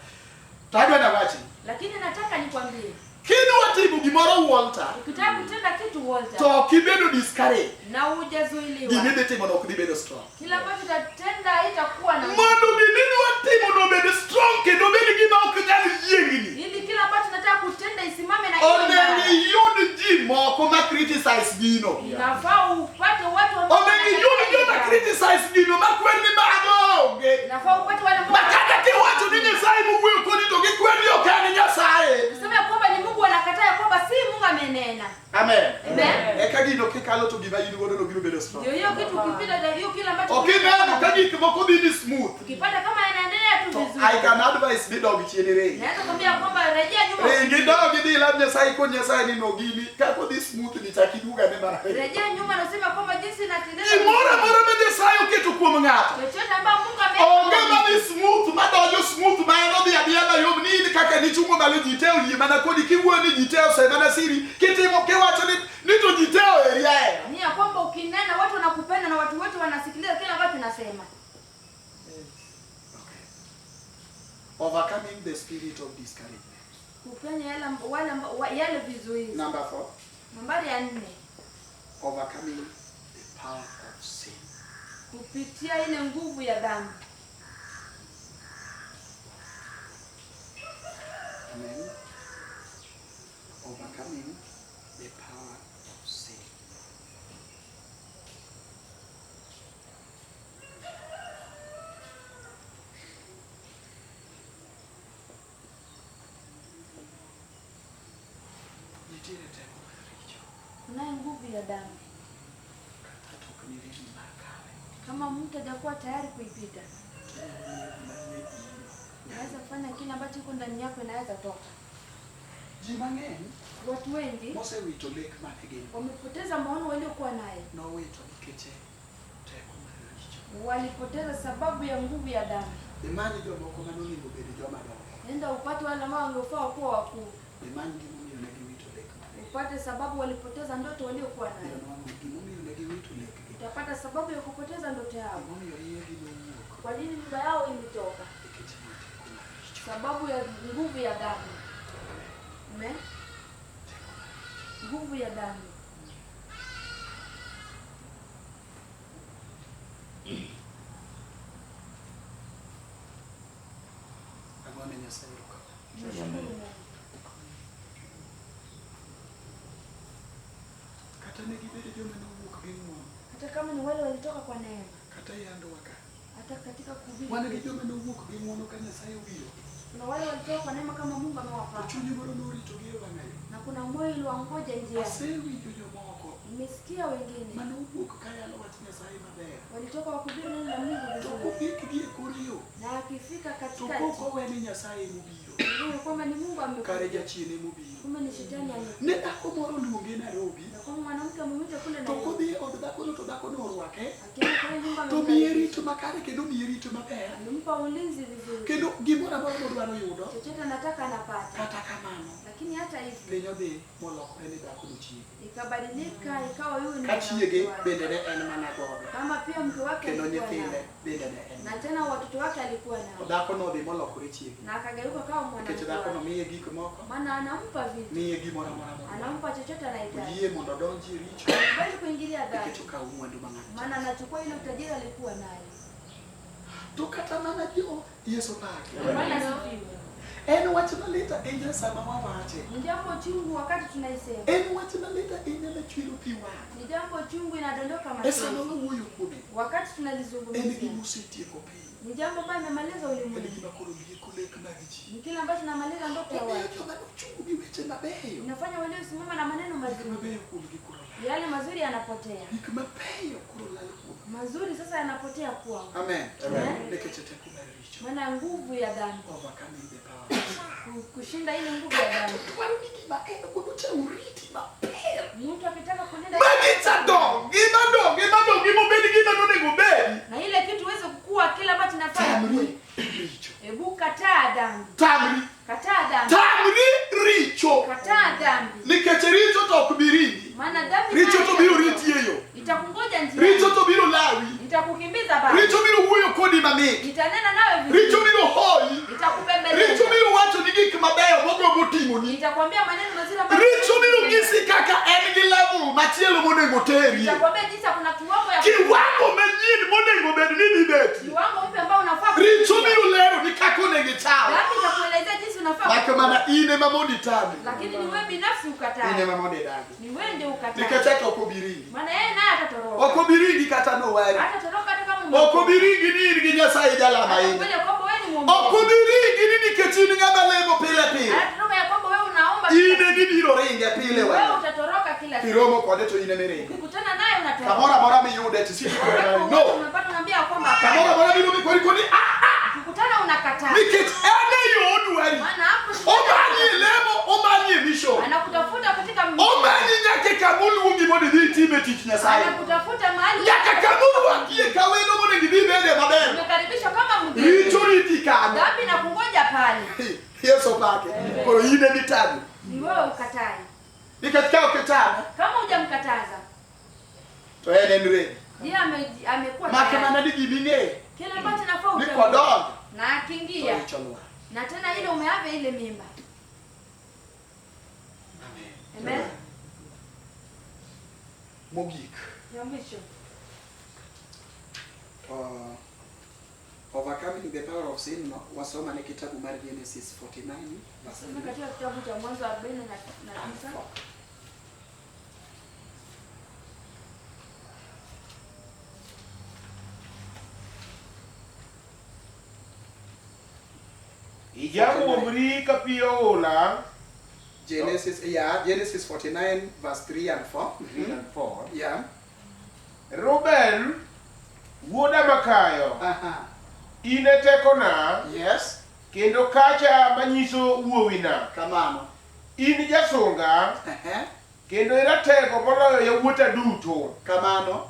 To adwa nawachni. Lakini nataka nikwambie, Kidwa timo gimoro Walter, ukitaka kutenda kitu Walter to ok ibedo discouraged. na hujazuiliwa, Gima idhi timono ok dhi bedo strong. kila ambacho utatenda haitakuwa na Mondo gimidwa timono obed strong kendo obed gima ok nyal yiengni. ili kila ambacho nataka kutenda isimame na iwe Onego imara. iyud ji moko ma criticize gino. Inafaa upate watu ambao Onego iyud joma wanakataa. criticize gino makwer ni mago onge. Inafaa upate wale ambao Ma kata kiwacho ni Nyasaye mowuoyo kodi to gikwer ni ok en Nyasaye. kusema ya kwamba ni Mungu anakataa ya kwamba si Mungu amenena. Amen. Amen. Eka gino kikalo to gima in godo no biro bedo strong. Ndio hiyo kitu ukipita na hiyo kile ambacho Ok ineno ka gik moko dhi ni smooth. ukipata kama yanaendelea tu To I vizuri. can advise ni dog chien iringi. Naweza kwambia kwamba rejea nyuma. Ringi dog idhi ilam Nyasaye kon Nyasaye ni no gini kaka odhi smooth ni chak iduog ane mana. Rejea nyuma na useme kwamba jinsi inatendeka. Gimoro amora ma Nyasaye oketo kuom ng'ato. Chochote ambayo Mungu ameweka. Onge madhi smooth madonjo smooth ma en odhi adhiya mayom ni in kaka nichungo malo ji te oyie mana kodi kiwuoyo ni ji te osemana siri kitimo kiwacho ni to ji te oheri ahera. Ni ya kwamba ukinena watu wanakupenda na watu wote wanasikiliza kile ambacho unasema. Okay. Overcoming the spirit of discouragement. Kupenya yale wale yale vizuizi. Number 4. Nambari ya 4. Overcoming the power of sin. Kupitia ile nguvu ya dhambi. Amen. Overcoming the power of sin. Nitiere teko mar richo. Kunayo nguvu ya dhambi. Kata to ok ni ready mar kawe. Kama mtu hajakuwa tayari kuipita, To onyalo miyo gima nie iyi unaweza kufanya kile ambacho iko ndani yako inaweza toka. Ji mang'eny Watu wengi mosewito lek mane gin wamepoteza maono waliokuwa nayo. nowito nikech teko mar richo. Walipoteza sababu ya nguvu ya dhambi. Imany jomoko manonego bed joma dongo. Nenda upate wale ambao wangefaa kuwa wakuu. Imany gimomiyo ne giwito lek mane. Upate sababu walipoteza ndoto waliokuwa nayo. Ibiro nwang'o gimomiyo ne giwito lekgi. Utapata sababu ya kupoteza ndoto yao. Gimomiyo iyegi nowuok Kwa nini mimba yao ilitoka? nikech teko mar richo. Sababu ya nguvu ya dhambi. Amen. Teko mar richo. Nguvu ya dhambi. Agone Nyasaye erokamano. Nashukuru Mungu. Kata ne gibedo joma nowuok gi ng'wono. Hata kama ni wale walitoka kwa neema, Kata e andowa ka. hata katika kuhubiri. Wan gi joma nowuok gi ng'wono ka Nyasaye obiro. Kuna wale walitoka kwa neema kama Mungu To amewapa. chuny moro noritogi e wang'ayo. Na kuna moyo uliwangoja njiani. Asewinjo jomoko Nimesikia wengine manowuok ka yalo wach Nyasaye maber. walitoka wakubiri neno la Mungu To vizuri. kopikgi e kor yo, Na akifika to katikati, kok owe ni Nyasaye emobiro. ujue kwamba ni Mungu Kare amekuja. jachien emobiro. Kumbe ni shetani amekuja. Ne dhako moro oluonge Nairobi, Na kwamba mwanamke amemwita kule to Nairobi. kodhi e od dhakono to dhakono orwake, Akienda kwa ile nyumba to miye amemkaribisha. rito makare kendo miye rito maber. Amempa ulinzi vizuri. Kendo gimoro amora modwaro yudo, Chochote anataka anapata. kata kamano, Lakini hata hivyo piny odhi molokore ni dhakono chiege. ikabadilika ikawa huyu ni Ka chiege mwanamke wake. bende ne en mana godo, Kama pia mke wake kendo alikuwa nyithinde nao. bende ne en. Na tena watoto wake alikuwa To nao. dhakono odhi molokore chiege. Na akageuka kama Nikech mwanamke dhakono wake. miye gik moko, Maana anampa vitu. miye gimoro amora modwaro. Anampa chochote anahitaji. Oyie mondo odonji e richo, Kubali kuingilia nikech dhambi. okawo mwandu ma ng'ato. Maana anachukua ile utajiri alikuwa nayo. To kata mana jo Yesu pake. Bwana asifiwe. En wach malit ahinya sama wawache. Ni jambo chungu wakati tunaisema. En wach malit ahinya machwero pi wang'. Ni jambo chungu inadondoka E sama machozi. wawuoyo kuome, Wakati en tunalizungumzia. gima osetieko piny. Ni jambo ambalo limemaliza En ulimwengu. gima koro lieko lek mag ji. Ni kile ambacho kinamaliza ndoto ya Omiyo watu. joma nochung' gi weche mabeyo, Inafanya waliosimama na maneno gik mazuri. mabeyo kuomgi koro lal. Yale mazuri yanapotea. Gik mabeyo koro lal kuom. Mazuri sasa yanapotea kwao. Amen. Amen. Nikech teko mar richo. richo. Maana nguvu ya dhambi, Overcoming the power of sin. Kushinda ile nguvu ya dhambi. Dwaro ni gima en godo cha uriti maber. Mtu akitaka kulinda Magicha dongi, madongi, madongi, mobed gima nonego bedi. na ile kitu uweze kukua kile ambacho inafaa Tamri ikue. richo. Hebu kataa dhambi. Tamri. Kataa dhambi. Tamri richo. Kataa dhambi. Nikech richo to ok bi ringi. Maana dhambi Richo nayo to biro riti e yo. itakungoja njiani. Richo to biro lawi. Itakukimbiza baba. Richo biro wuoyo kodi mamit. Itanena nawe vizuri. Richo biro hoyi. Itakubembeleza. Richo biro wacho ni gik mabeyo mogombo timoni. Itakwambia maneno mazuri ambayo Richo biro nyisi kaka en gi level machielo monego terie. Itakwambia jinsi kuna kiwango ya Kiwango manyien monego bed ni dhi betie. kiwango mpya ambao unafaa Richo kufikia. biro lero ni kaka onego ichal. Dhambi itakuelezea jinsi unafaa Mak kuwa. mana in ema mondo itame. Lakini ni wewe binafsi In ukatae. ema mondo idagi. Ni wewe ndio ukatae. Nikech eka ok obi ringi. Maana yeye naye atatoroka. Ok obi ringi kata nowari. Hatatoroka hata kama Ok obi ringi ni in gi Nyasaye jalama ahinya. Atakwambia kwamba wewe ni muombe. Ok obi ringi ni nikech in ng'ama lemo pile pile. Anatoroka ya kwamba wewe unaomba. In ema ibiro ringe pile Wewe wang'. utatoroka kila siku. Kiromo kode to in ema iringo. Ukikutana naye unatoroka. Kamoro amora miyude to isiko Wakati no. Unapata unaambia kwamba hapana. Kamoro amora miyude kodi kodi ah ah. Ukikutana unakataa. Nikech en e yo odwari. Maana hapo Omanyi e lemo, omanyi e mission. anakutafuta katika Omanyi nyaka kamoluongi mondo idhi itim e tich Nyasaye. Anakutafuta mahali Nyaka kamorwakie ka wendo monego idhi ibede maber. umekaribishwa kama mgeni. Richo riti kanyo. Dhambi na kungoja pale. Yesu opake. Koro in ema itame. Ni wewe ukatai. Nikech ka ok itame, Kama hujamkataza, to en en ready. yeye amekuwa Mak tayari. mana ni giming'eyo Kile ambacho nafaa ni utambue. kodonjo Na to akiingia richo lwar. na tena ile umeavya ile mimba. Amen. Amen. Mogik. Ya mwisho. Overcoming the power of sin no, wasoma ne kitabu mar Genesis 49 verse Soma katika kitabu cha Mwanzo 49. Ijamuomri ka pi oula. Genesis, yeah, Genesis 49 verse 3 and 4. 3 and 4. Yeah. Reuben wuoda makayo, in e tekona, Yes. kendo kacha manyiso wuowina. Kamano. In jasunga, kendo iratego moloyo yawuota duto. Kamano.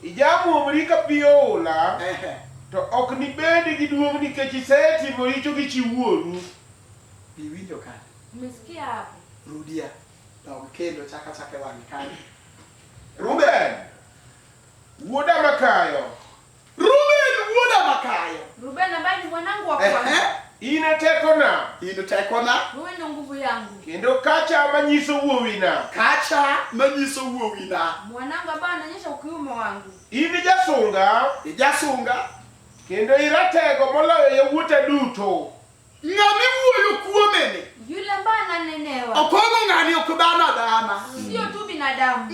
Ijamuomri ka pi oula, to ok nibed gi duong' nikech isetimo richo gi chi wuoru. Iwinjo kanyo. Umesikia hapo? Rudia. Dog kendo chaka chaka e wang'e kanyo. Reuben wuoda makayo, Reuben wuoda makayo. Ruben ambaye ni mwanangu wa kwanza. In e tekona, In tekona. Wewe ndio nguvu yangu. kendo kacha manyiso wuowina. Kacha manyiso wuowina. Mwanangu ambaye anaonyesha ukiume wangu. In jasunga, Ijasunga. kendo iratego moloyo yawuota duto. Ng'ama iwuoyo kuomeni. Yule ambaye ananenewa. Okongo ng'ani ok dhano adhana. Sio tu binadamu.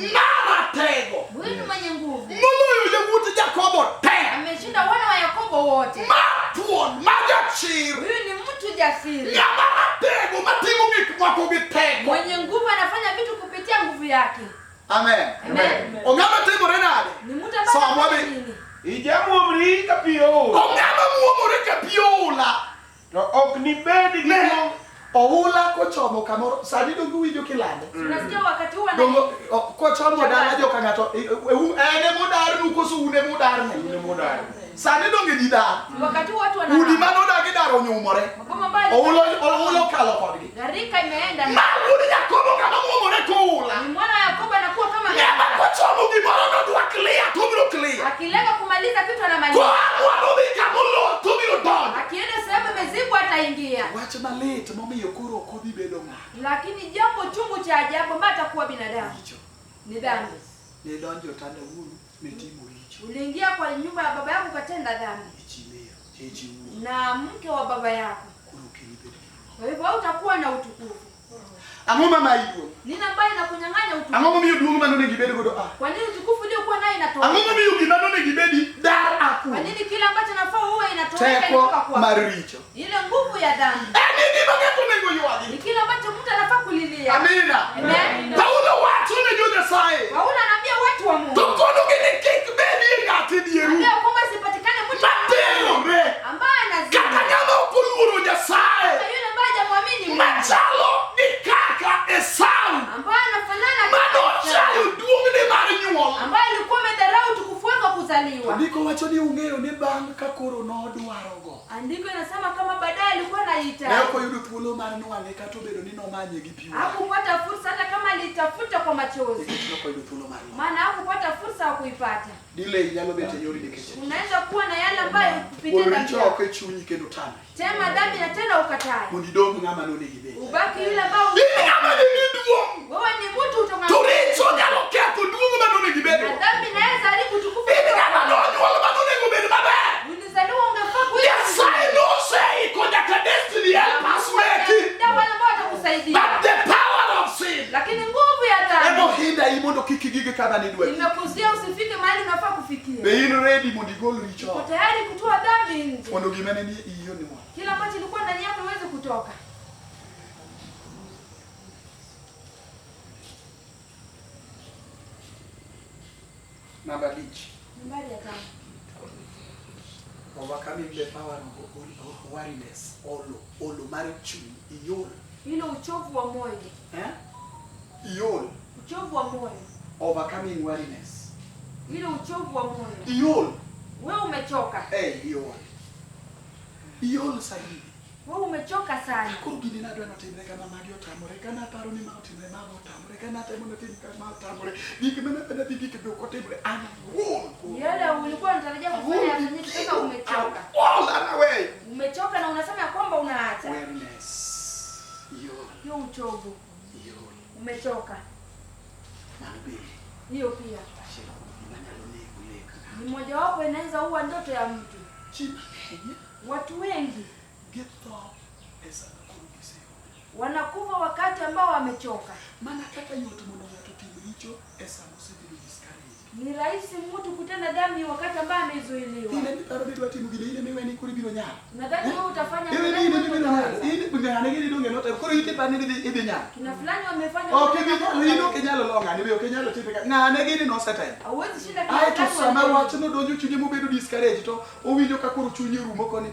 Maratego. Huyu ni mwenye nguvu. Moloyo yawuot Jakobo te. Ameshinda wana wa Yakobo wote. Ma thuon, ma jachir. Huyu ni mtu jasiri. Ng'ama ratego matimo gik moko gi teko. Mwenye nguvu anafanya vitu kupitia nguvu yake. Amen. Amen. Ong'ama timore nade? Ni mtu ambaye Somo anafanya bi. nini? Ijamuomri ka pi oula, Ong'ama muomore ka pi oula. to ok nibed gi Ne. duong' Oula kochomo kamoro, sani donge uwinjo kilande? Unasikia wakati huu ana Donge kochomo dala joka ng'ato, en emodarnu koso un emodarne? Un emodar. Sani donge ji dar. wakati huu watu wana Udi manodagi daro onyumore. maboma ambayo Oula oula okalo kodgi. gharika imeenda. Ma wuod Jakobo ng'ama muomore koula. Ni mwana wa Yakobo anakuwa kama Ng'ama kochomo gimoro nodwa clear, to obiro clear. akilenga kumaliza kitu anamaliza. Koamua nodhi kamolor, to obiro donjo. Akienda sehemu imezibwa ataingia. Wach malit momiyo koro ok odhi bedo ng'ato. Lakini jambo chungu cha ajabu ambaye atakuwa binadamu Richo. ni dhambi. Ne donjo tanda wuoru, ne timo richo. Uliingia kwa nyumba ya baba yako ukatenda dhambi E chi miyo, e chi wuoru. na mke wa baba yako, Koro ok inibed gi duong'. kwa hivyo hautakuwa na utukufu. Ang'o ma mayi duong'? Nini ambayo inakunyang'anya utukufu? Ang'o momiyo duong' mane onego ibed godo a? Kwa nini utukufu uliokuwa nayo Ang'o inatoweka? momiyo gima nonego ibedi dar a Kwa kuom? nini kile ambacho nafaa uwe inatoweka Teko inatoka kwako? mar richo. Ile nguvu ya dhambi En gima ng'ato onego ni ywagi. kile ambacho mtu anafaa kulilia. Amina. Amen. Paulo wacho ne jo Nyasaye. Paulo anaambia watu wa Mungu To konogi ni kik bedie ng'at e dieru ambia kwamba sipatikane mtu materore ambaye anazini kata nyuol. Ambaye alikuwa amedharau utukufu wake wa To kuzaliwa. ndiko wacho ni ung'eyo ni bang' ka koro nodwarogo. Andiko inasema kama baadaye alikuwa Ne anahitaji. ok oyudo thuolo mar nwang'e kata obedo ni nomanye gi pi wang'. Hakupata fursa hata kama alitafuta kwa machozi. Nikech ne ok oyudo thuolo mar nwang'e. Maana hakupata fursa ya kuipata. Delay nyalo bet e yori nikech Unaweza kuwa na yale ambayo kupitia gol dhambi richo yako. oko e chunyi kendo tamri. Tema dhambi na tena ukatae. Mondo idong' ng'ama nonego ibed. Ubaki yule ambao In ng'ama nigi duong'. wewe ni mtu To utoka richo nyalo ketho duong' ma nonego ibedgo. na dhambi inaweza haribu utukufu. In ng'ama nonyuol ma nonego bed maber. Ulizaliwa ungefaa kuishi. Nyasaye noseiko nyaka destiny helpers meki. Na wale ambao watakusaidia. But the power of sin Lakini nguvu ya dhambi emohinda mondo kik igig kama nidwa. imekuzuia usifike mahali unafaa kufikia. Be in ready mondo igol richo Uko oko? tayari kutoa dhambi nje. Mondo gima ne nie iyi onwang'. Kila ambacho ilikuwa ndani yako iweze kutoka. Namba abich. Nambari ya tano. Overcoming the power of weariness. Olo. Olo mar chuny. Iol. Hilo uchovu wa moyo. Eh? Iol. Uchovu wa moyo. Overcoming weariness. Hilo uchovu wa moyo. Iol. Wewe umechoka. Eh, iol. Iol sahihi. Wewe umechoka sana. Koro gini nadwa notimre kama magi otamore, kana aparo ni ma otimre, ma otamore, kana atemo natim kama otamore. Gik mana mana dhi gik be ok otimre. An aol. Yale ulikuwa unatarajia kufanya yafanyike, sasa umechoka. Aol an aweyo. Umechoka na unasema ya kwamba unaacha. Weariness. Iol. Hiyo uchovu. Iol. Umechoka. Mano be Hiyo pia achiel kuom gima nyalo nego lek. ni mojawapo inaweza ua ndoto ya mtu. Ji mang'eny Watu wengi githo e sama koro giseol. wanakufa wakati ambao wamechoka. Mana kaka yot mondo ng'ato otim richo e sama osebedo discouraged. Ni rahisi mtu kutenda dhambi wakati ambaye amezuiliwa. In ema iparo ni idwa timo gini, in ema iwe ni koro ibiro nyalo. Nadhani wewe utafanya Iwe ni nadhani in ema wewe ibiro nyalo. utaweza. In ng'ane gini donge notimo. Koro in tiparo ni idhi nyalo. Kina fulani wamefanya Ok ibi nyalo, in ok inyalo lo ng'ane be ok inyalo time ka. Ng'ane gini nosetemo. Hauwezi shinda kina Aeto fulani sama wamefanya. wachno donjo chunye mobedo discouraged to owinjo ka koro chunye rumo koni.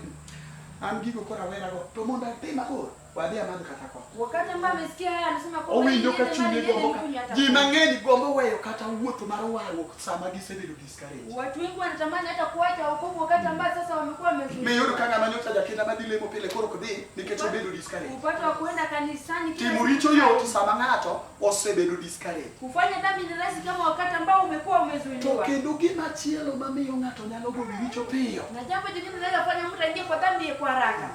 An gigo koro awerago. To mondo atim akoro, wadhi amadh kata kong'o. Wakati ambaye amesikia haya anasema kwamba Owinjo ka niende chunye mali, niende gombo ka. nikunywe hata Ji pombe. mang'eny gombo weyo kata wuoth mar warruok sama gisebedo discouraged. Watu wengi wanatamani hata kuacha wokovu wakati ambao sasa wamekuwa wamezuiliwa. Miyudo ka ng'ama nyocha jakinda madhi lemo pile koro ok dhi nikech obedo discouraged. Upate wa kuenda kanisani kila Timo siku. richo yot sama ng'ato osebedo discouraged. Kufanya dhambi ni rahisi kama wakati ambao umekuwa To umezuiliwa. kendo gima chielo mamiyo ng'ato nyalo golo richo piyo. Na jambo jingine linaweza kufanya mtu aingie kwa dhambi kwa haraka,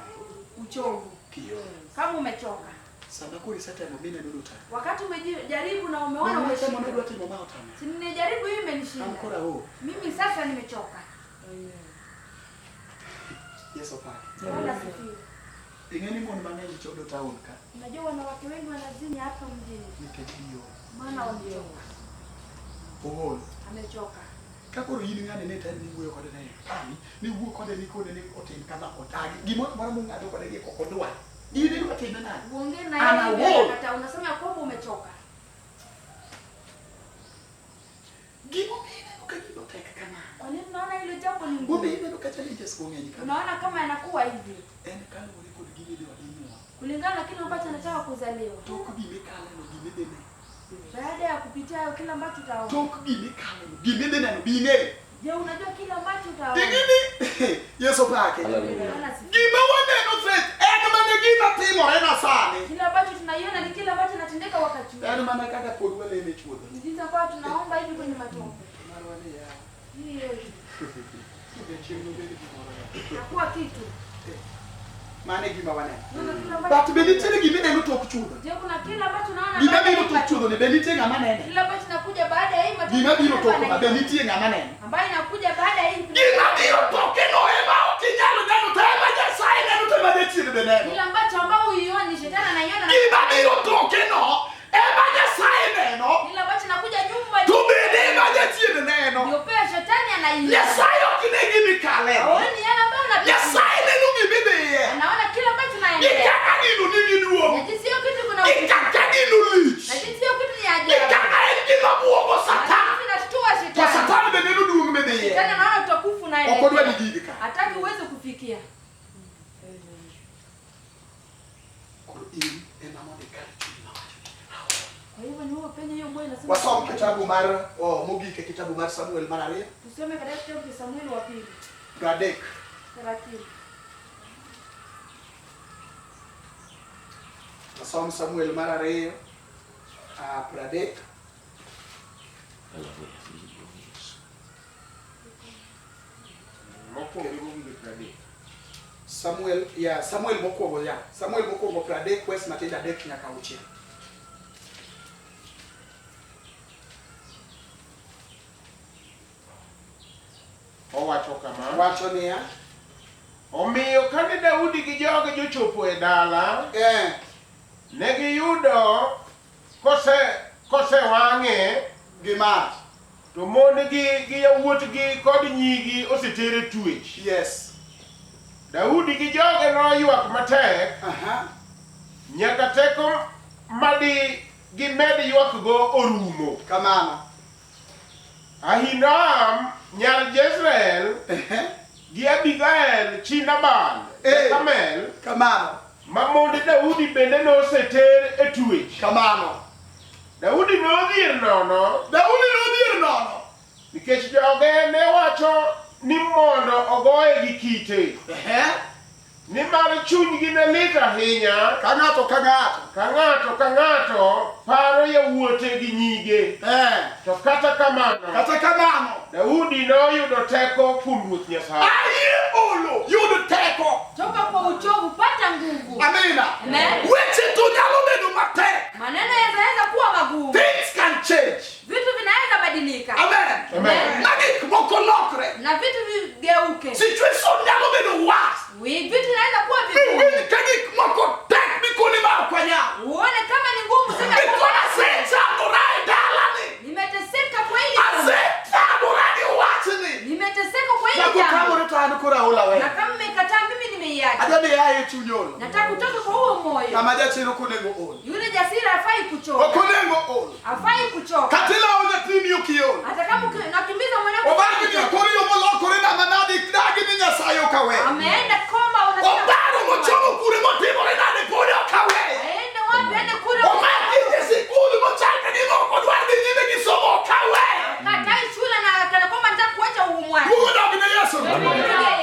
uchovu. Kiyo. Kama umechoka, Sama koro isetemo mineno ni otami. wakati umejaribu na umeona Mano temo umeshinda, nodwa timo ma otame. si nimejaribu hii An imenishinda, koro aol. mimi sasa nimechoka. Yesu opaki. Bwana asifiwe. Ing'e ni mon mang'eny chodo town ka Unajua wanawake wengi wanazini hapa mjini, nikech giol. maana wamechoka, Ool. amechoka. Ka koro in ng'ane ne tem ni wuoyo kode ne tami, ni wuo kode ni kone ni otim kama otagi. Gimoro amora mung'ado kode gi ok odwar. In idwa time nade? Uongee na Ana yeye hivi wool. anakataa, unasema ya kwamba umechoka. Gimomiyo ineno ka gino tek kama. Kwa nini unaona hilo jambo ni Momiyo ngumu? ineno ka challenges go ng'eny kama. Unaona kama yanakuwa hivi En kaluwore kod gima idwa dinyuol. kulingana na kile ambacho anataka kuzaliwa. Tok gimikaleno gimidhi neno. Baada ya kupitia hayo, kile ambacho utaona. Tok gimikaleno gimidhi neno be ing'eyo. Je, unajua kile ambacho utaona? Ing'e ni Yesu opake. Bwana asifiwe. Gima waneno Faith en mana gima timore na sani. Kile ambacho tunaiona ni kile ambacho kinatendeka wakati huu. En mana kaka pod walemo e chuodho. Ni jinsi ambayo tunaomba hivi kwenye matope. Marwa ni yawa. Hii yetu Odiochieng' nobed gimoro yawa. itakuwa kitu. Mano e gima waneno. Unaona kile ambacho But be nitiere gima ineno tok chuodho. Je, kuna kile ambacho unaona Gima baada ya biro hii tok matope? chuodho ni be nitie ng'ama nene. Kile ambacho kinakuja baada ya hii matope. Gima biro kile tok ma be ambayo nitie ng'ama neno. ambayo inakuja baada ya hii Gima biro toke no ema ok inyal neno to ema Nyasaye neno to ema jachien be neno. kile ambacho ambao huioni shetani anaiona na Gima biro toke no ema Nyasaye neno kile ambacho inakuja nyuma to bende ema jachien neno. ndio pia shetani anaiona. Nyasaye ok ne gimikaleno. Haoni yale ambayo unapitia. Nyasaye neno gimidhiye. Anaona kile ambacho Gi unaendelea. kaka gino nigi Na duong'. jinsi hiyo kitu kuna Gi kaka gino lich. na jinsi hiyo kitu ni Gi ajabu. kaka en gima buogo Na Satan. jinsi inashtua To shetani. Satan be neno duong' midhiye. Shetani anaona utakufu Ok odwa ni unaelekea. gigi ka. Hataki uweze kufikia. Koro in ema mondo ikal chuny mawacho ni aol. Kwa hivyo ni wewe peke Penye hiyo moyo inasema. Wasom kitabu mar oh, mogik e kitabu mar Samuel mar ariyo Tusome katika kitabu cha Samueli wa pili 30. 30. Wasom Samuel mar ariyo 30. Mokwongo gi mogik 30. Samuel ya Samuel mokwongo ya Samuel mokwongo 30 wes matindo 3 nyaka 6. Owacho kama. Wacho niya Omiyo kane Daudi gi joge jochopo e dala, ne giyudo kosewang'e gi mach. To mon-gi gi yawuotgi kod nyigi oseter e twech. Yes. Daudi gi joge noywak matek nyaka teko madi gimed ywakgo orumo. Kamano. Ahinoam nyar Jezreel gi Abigael chi Nabal ja-Karmel Kamano. ma mond Daudi bende noseter e twech. Kamano. Daudi nodhier nono Daudi nodhier nono. nikech joge ne wacho ni mondo ogoye gi kite. Nimar chunygi ne lit ahinya Ka ng'ato ka ng'ato. ka ng'ato ka ng'ato paro yawuote gi nyige. To kata kamano, Kata kamano. Daudi noyudo teko kuom Ruoth Nyasaye. Ayie olo yud teko. Toka kwa uchovu pata nguvu. Amina. Amen. Weche to nyalo bedo matek. Maneno yanaweza kuwa magumu. Things can change. Vitu vinaweza badilika. Amen. Amen. Ma gik moko lokre. Na vitu vigeuke. Situation nyalo bedo worse. Vitu vinaweza kuwa vigumu. Miwinj ka gik moko tek mikoni ma ok wanyal. Uone kama ni ngumu sana. Mikoni asechandora e dalani. Nimeteseka kwa hili jambo. Asethagora gi wachni. Nimeteseka kwa hili Ma jambo. kotamore to an koro aol Na aweyo. kama mmekataa mimi nimeiacha. Adwa ni aye e chuny olo. Nataka kutoka kwa huo moyo. Kama jachir ok onego ol. Yule jasiri hafai kuchoka. Ok onego ol. Hafai kuchoka. Kata ilawo nyathini ok iol. Hata kama unakimbiza mwanako. Obargi ni koro yo molokore nama nade dagi ni Nyasaye ok aweyo. Ameenda koma unasema. Obaro mochomo kure motimore nade pod ok aweyo. Aende wapi? Aende kule. Omaki e sikul mochal ka gima ok odwar dhi nyime gi somo ok aweyo. Katai shule na kana kwamba nataka kuacha uumwani. Luongo dog ne Yesu.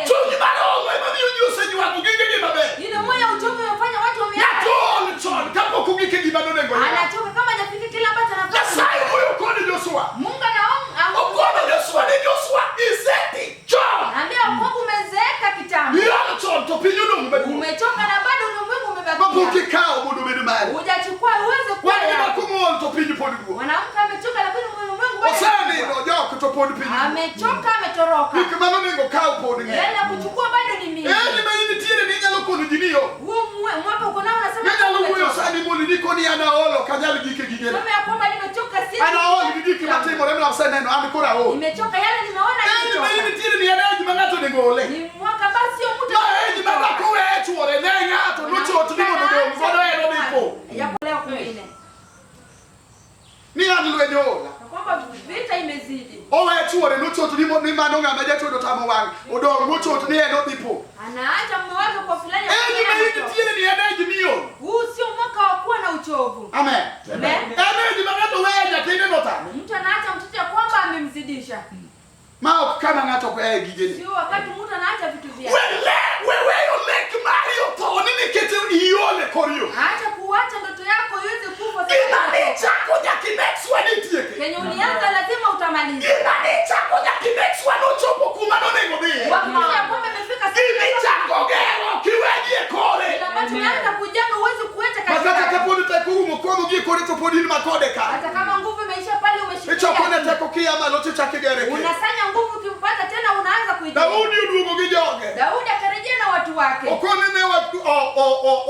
Chuny mar olo ema miyo ji oseywako gigegi maber. Ile moyo ya uchovu imefanya watu wameacha. Ng'ato ol chon kapok ogik e gima nonego oyud. Anachoka kama hajafika kile ambacho anafanya. Nyasaye wuoyo kod Joshua. Mungu anaomba Okono Joshua ni Joshua iseti chon. Naambia kwamba umezeeka kitambo. Iol chon to piny odong' maduong'. Umechoka na bado ulimwengu Mapok umebakia. ikawo mondo obed mari. Hujachukua uweze kuwa. Wan gi yako. dhako mool to piny pod duong'. Mwanamke amechoka lakini ulimwengu bado. Osenindo jok to pod piny duong'. Amechoka ametoroka. Gik manonego kaw pod ng'eny. Yale ya kuchukua bado ni mingi. Eni ma in nitiere ni inyalo kono ji ni iol. Huu mwaka uko nao unasema Inyalo wuoyo umechoka. sani mondo ni an aol ok anyal gik e gigena. Sema ya kwamba nimechoka si. An aol gi gik matimore ma aseneno an koro aol. Nimechoka yale nimeona Eni ma in nimechoka. nitiere ni en age ma ng'ato onego ole. Ni mwaka basi sio mtu. Ma age ma dhako weyo chuore ne ng'ato nochot ni mondo odong' godo en odhi po. Ya kulea kwingine. Ni an lweny oola. Na kwamba vita imezidi. Owe chuore nochot ni ni mano ng'ama jachuod otamo wang' odong' mochot ni en odhi po. Anaacha mume wake kwa fulani. Age ma in nitiere ni en age miol. Huu sio mwaka wa kuwa na uchovu. Amen. Amen. En age ma ng'ato weyo nyathine notame. Mtu anaacha mtoto ya kwamba amemzidisha. Ma ok kama ng'ato ok weyo gigene. Sio wakati mtu anaacha vitu vyake. Wele weweyo lek mari otho ni nikech iol e kor yo. Acha kuacha ndoto yako iweze kufa. Gima nichako nyaka i make sure ni itieke. Kenye ulianza lazima utamaliza. Gima nichako nyaka i make sure nochopo kuma nonego dhiye. Uhakikishe ya kwamba imefika Gima ichako gero kiwegi e kore. Kile ambacho umeanza kujenga huwezi kuacha Ma kata katikati. kapod teko orumo komo gi e kore to pod in makode ka. Hata kama nguvu imeisha pale umeshikilia. Ichoko ne teko kia malo tichako igere kendo. Unasanya nguvu ukimpata tena unaanza kuijenga. Daudi oduogo gi joge. Daudi akarejea na watu wake. Okone ne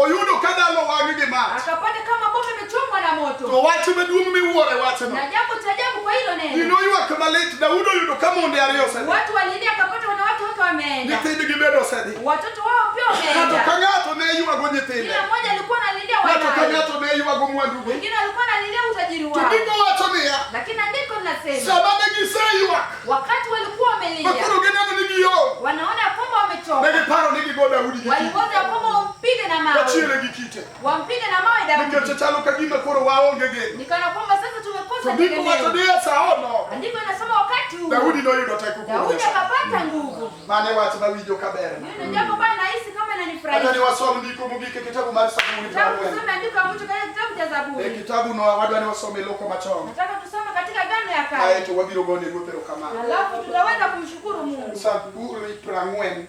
oyudo ka dhano wang'e gi mach. Akapata kama bomu imechomwa na moto. To wach maduong' miwuoro e wachno. Na jambo cha ajabu kwa hilo Ji neno. noywak malit Daudi oyudo ka monde ariyo osedhi. Watu walilia akapata wanawake wake wameenda. Nyithindgi bende osedhi. Watoto wao pia Ng'ato ka wameenda. ng'ato ne ywago nyithinde. Kila mmoja alikuwa analilia Ng'ato ka wanawe. ng'ato ne ywago mwanduge. Wengine walikuwa wanalilia utajiri To wao. ndiko wacho niya, Lakini andiko linasema sama ne giseywak, wakati walikuwa ma wamelia, koro gineno ni giol, wanaona ya kwamba ne wamechoka. giparo ni gigo Daudi gi kite. Waliwaza ya kwamba wampige na mawe, Wachiele gi kite. wampige na mawe Nikech Daudi. chalo ka gima koro waonge geno. Ni kana kwamba sasa tumekosa kukosa ndiko wacho tegemeo. ni e sa ono Andiko inasema wakati huu Daudi noyudo teko kuom Daudi Nyasaye. akapata nguvu. Mano e wach mawinjo kaberna. Hiyo ndio jambo ambayo nahisi kama Hata ni inanifurahisha. wasom ndiko mogik e kitabu mar Zaburi Nataka 40. tusome andiko la mwisho katika kitabu cha E Zaburi. kitabu no wadwa ni wasome loko machon. Nataka tusome katika Agano ya Kale. Kaeto wabiro gone Ruoth erokamano. Alafu tutaweza kumshukuru Mungu. Zaburi 40.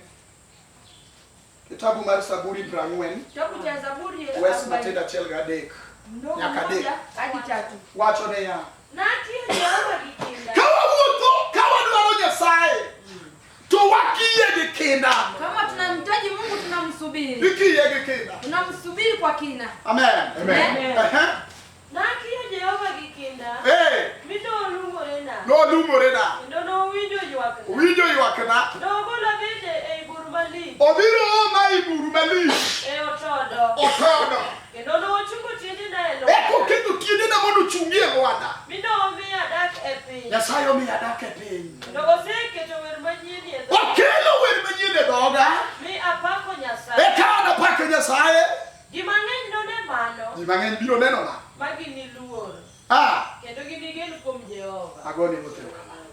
Kitabu mar Zaburi 40. Kitabu cha Zaburi Wes 40, matindo achiel gadek. mdogo nyaka adek. mmoja hadi tatu. Wacho niya. Natiyo Jehova gi kinda. Ka wawuotho ka wadwaro Nyasaye to wakiye gi kinda. Kama tunamhitaji Mungu tunamsubiri. Ikiye gi kinda. Tunamsubiri kwa kina. Amen. Amen. Ehe. Natiyo Jehova gi kinda. Eh, Mi nolung'orena. nolumorena. Kendo nowinjo ywakna. Owinjo ywakna. Nogola bende ei bur malich. Obiro oma i buru malich. E otodo. Otodo. Kendo nochungo tiendena e lwanda. Eka oketo tiendena mondo ochungi e lwanda. Mi nomiyo adak e piny. Nyasaye omiyo adak e piny. Kendo oseketo wer manyien e dhoga. Okelo wer manyien e dhoga. Mi apako Nyasaye. Eka an apako Nyasaye. Ji mang'eny none mano Ji mang'eny biro neno ma. ma giniluor Ah, kendo ginigen kuom Jehova. agone Ruoth erokamano.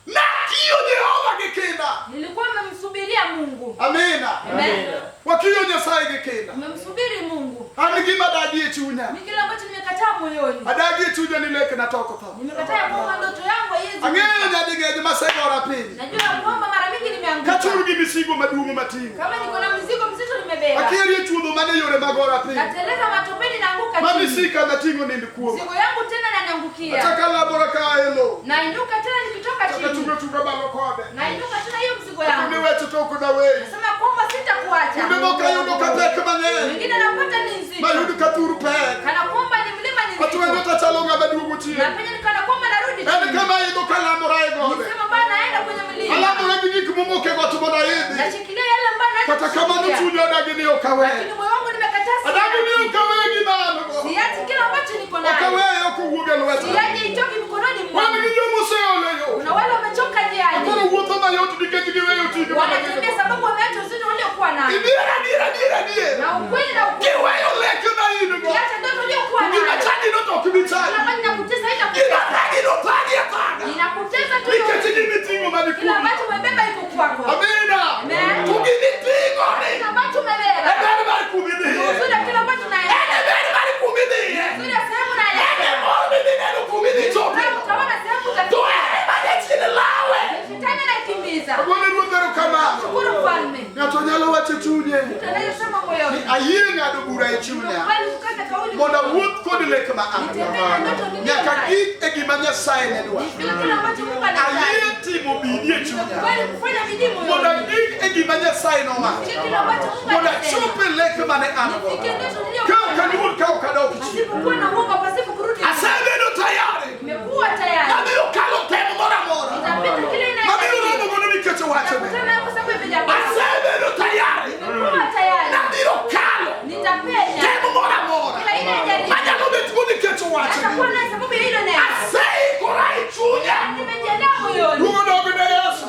Natiyo Jehova gi kinda. Nilikuwa nimemsubiria Mungu. Amina. Amen. Wakiyo Nyasaye gi kinda. Nimemsubiri Mungu. An gima adagi e chunya. Ni kile ambacho nimekataa moyoni. Adagi e chunya ni lekna to ok otho. Nimekataa ya kwamba ndoto yangu haiwezi. Ang'eyo nyading'eny masegora piny. Najua ya kwamba mara mingi nimeanguka. Kachul gi misigo maduong' mating'o. Kama niko na mzigo mzito nimebeba. Akieri e chuodho mane yore mag ora piny. Nateleza matopeni naanguka Ma chini. misika mating'o nind kuoma. Mzigo yangu tena naniangukia. Achako alabora ka e lowo. Nainuka tena nikitoka Achako chini. chunga chunga malo kode. Nainuka tena hiyo mzigo Kuonde yangu. weche to ok daweyi. Nasema kwamba sitakuacha. Kuonde moko ayudo ka pek mang'eny. Wengine napata ni nzito. Mayud ka tur pek. Kana kwamba ni mlima ni Atwenyo nzito. tachalo ng'ama duogo chien. Na penye kana kwamba narudi En chini. kama idho kalamora e gode. Nisema bana naenda kwenye mlima. Alamora gi gik momok e got mondo aidhi. Nashikilia yale ambayo naweza Kata kamano kushikilia. chunya odagi ni ok aweyo. Lakini moyo wangu nimekataa Adagi ni siachi. ok aweyo gima an go. Siachi kile ambacho niko Ok nayo. aweyo kowuok e lweta. Siachi itoki mkononi Wan mwangu. gi jomoseol e yo. Kuna wale wamechoka njiani. Koro wuotho mayot nikech giweyo ting' Wanatembea sababu wameacha uzito waliokuwa nao. Idier adier adier adier. Na ukweli na ukweli. Kiweyo lek ma in go. Kiacha ndoto uliyokuwa Gima nayo. chadi no to ok bi Kila chadi. ambacho inakutesa Gima itakutesa. thagi no thagi athaga. Inakutesa tu. Nikech gimiting'o mani Kila kuomi. ambacho umebeba iko kwako. Amina. Amen. To gimiting'o ni. Kila ambacho E umebeba. ber mar kumidhiye. Uzuri wa kile ambacho En unaenda. e ber mar kumidhiye. Uzuri wa sehemu En e unaelekea. mor midhi neno kumidhi chope. Kama utaona sehemu To utafika. ere mane chien lawe. Shetani anakimbiza. Agone Ruoth erokamano. Shukuru mfalme. Ng'ato nyalo wacho e chunye. Mtu anayesema moyoni. Ni ayie ng'ado bura e chunya. Nimekubali kukata kauli. Mondo awuoth kod lek ma an go. Nitembee na ndoto niliyo Nyaka nayo. gik e gima Nyasaye ne dwaro. Nifike kile ambacho Mungu anataka. Ayie timo bidii e chunya. Nimekubali kufanya bidii Mondo moyoni. agik e gima Nyasaye nowacho. Nifike kile ambacho Mungu Mondo anasema. achop e lek mane an go. Nifike ndoto Ka niliyokuwa ok nayo. aluor ka ok adok chien. Pasipokuwa na uoga, pasipo kurudi nyuma. Asebedo tayari. Nimekuwa tayari. Abiro kalo tem moro amora. Nitapita kile Mabiro inayotakiwa. romo godo nikech owachone. Nitakutana nayo kwa sababu imejaa. Asebedo tayari. Nimekuwa tayari. Nabiro kalo Nitapenya. tem moro amora. Kila aina ya jaribu. Manyalo bet go nikech owachone. Natakuwa nayo sababu ya hilo neno. Aseikora e chunya. Nimejiandaa moyoni. Luongo dog ne Yesu.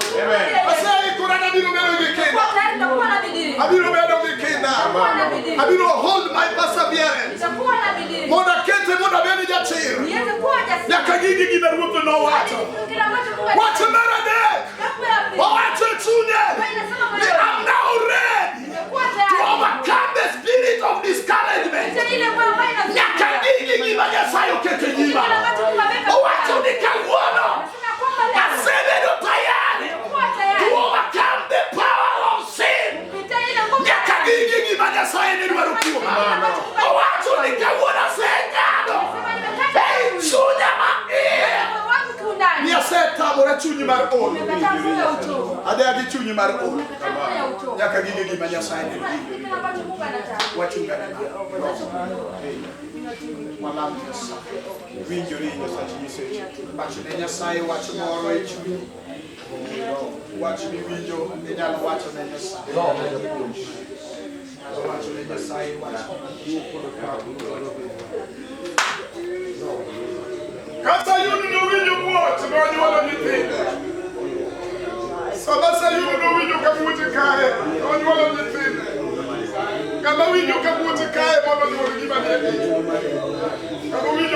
Aseikora nabiro bedo gi kinda. Nitakuwa tayari, nitakuwa na bidii. Abiro bedo gi kinda. Nitakuwa na bidii. Abiro hold my perseverance. Nitakuwa na bidii. Mondo akete mondo abed jachir. Niweze kuwa jasiri. Nyaka gigi gima Ruoth nowacho. Kile ambacho Mungu Wach alisema. mar adek. Jambo la pili. Owacho e chunye. Ambayo inasema Ni moyoni. I'm now ready Nimekuwa to tayari. overcome the spirit of discouragement. Kupitia ile moyo ambayo inazuia. Nyaka gigi gima Nyasaye oketo e nyima. Kile ambacho Mungu ameweka. Owacho ni kawuono Anasema kwamba leo asebedo tayari nimekuwa to tayari. overcome the power of sin. Kupitia ile nguvu. Nyaka gigi gima Nyasaye ne dwaro kuoma. Owacho ni kawuono aseng'ado Anasema nimekata ei kauli. chunya ma iye. Moyo wangu kiundani. Ni asetamora chuny mar olo. Nimekataa moyo ya uchovu. Adhi gi chuny mar olo. Nimekataa moyo ya uchovu. Nyaka gigi gima Nyasaye ne dwaro. Kile ambacho Mungu anataka. Wachungane malo. Walam Nyasaye. Winjori Nyasach nyiseche. Wach ne Nyasaye wach moro e chunyi. Wach miwinjo inyalo wacho ne Nyasaye. Inyalo wacho ne Nyasaye wach. Ka Sayun nowinjo muoch nonyuolo nyithinde. Sama Sayun nowinjo ka muoch kaye, nonyuolo nyithinde. Kama winjo ka muoch kaye mondo onyuol gima nie iye. Kama winjo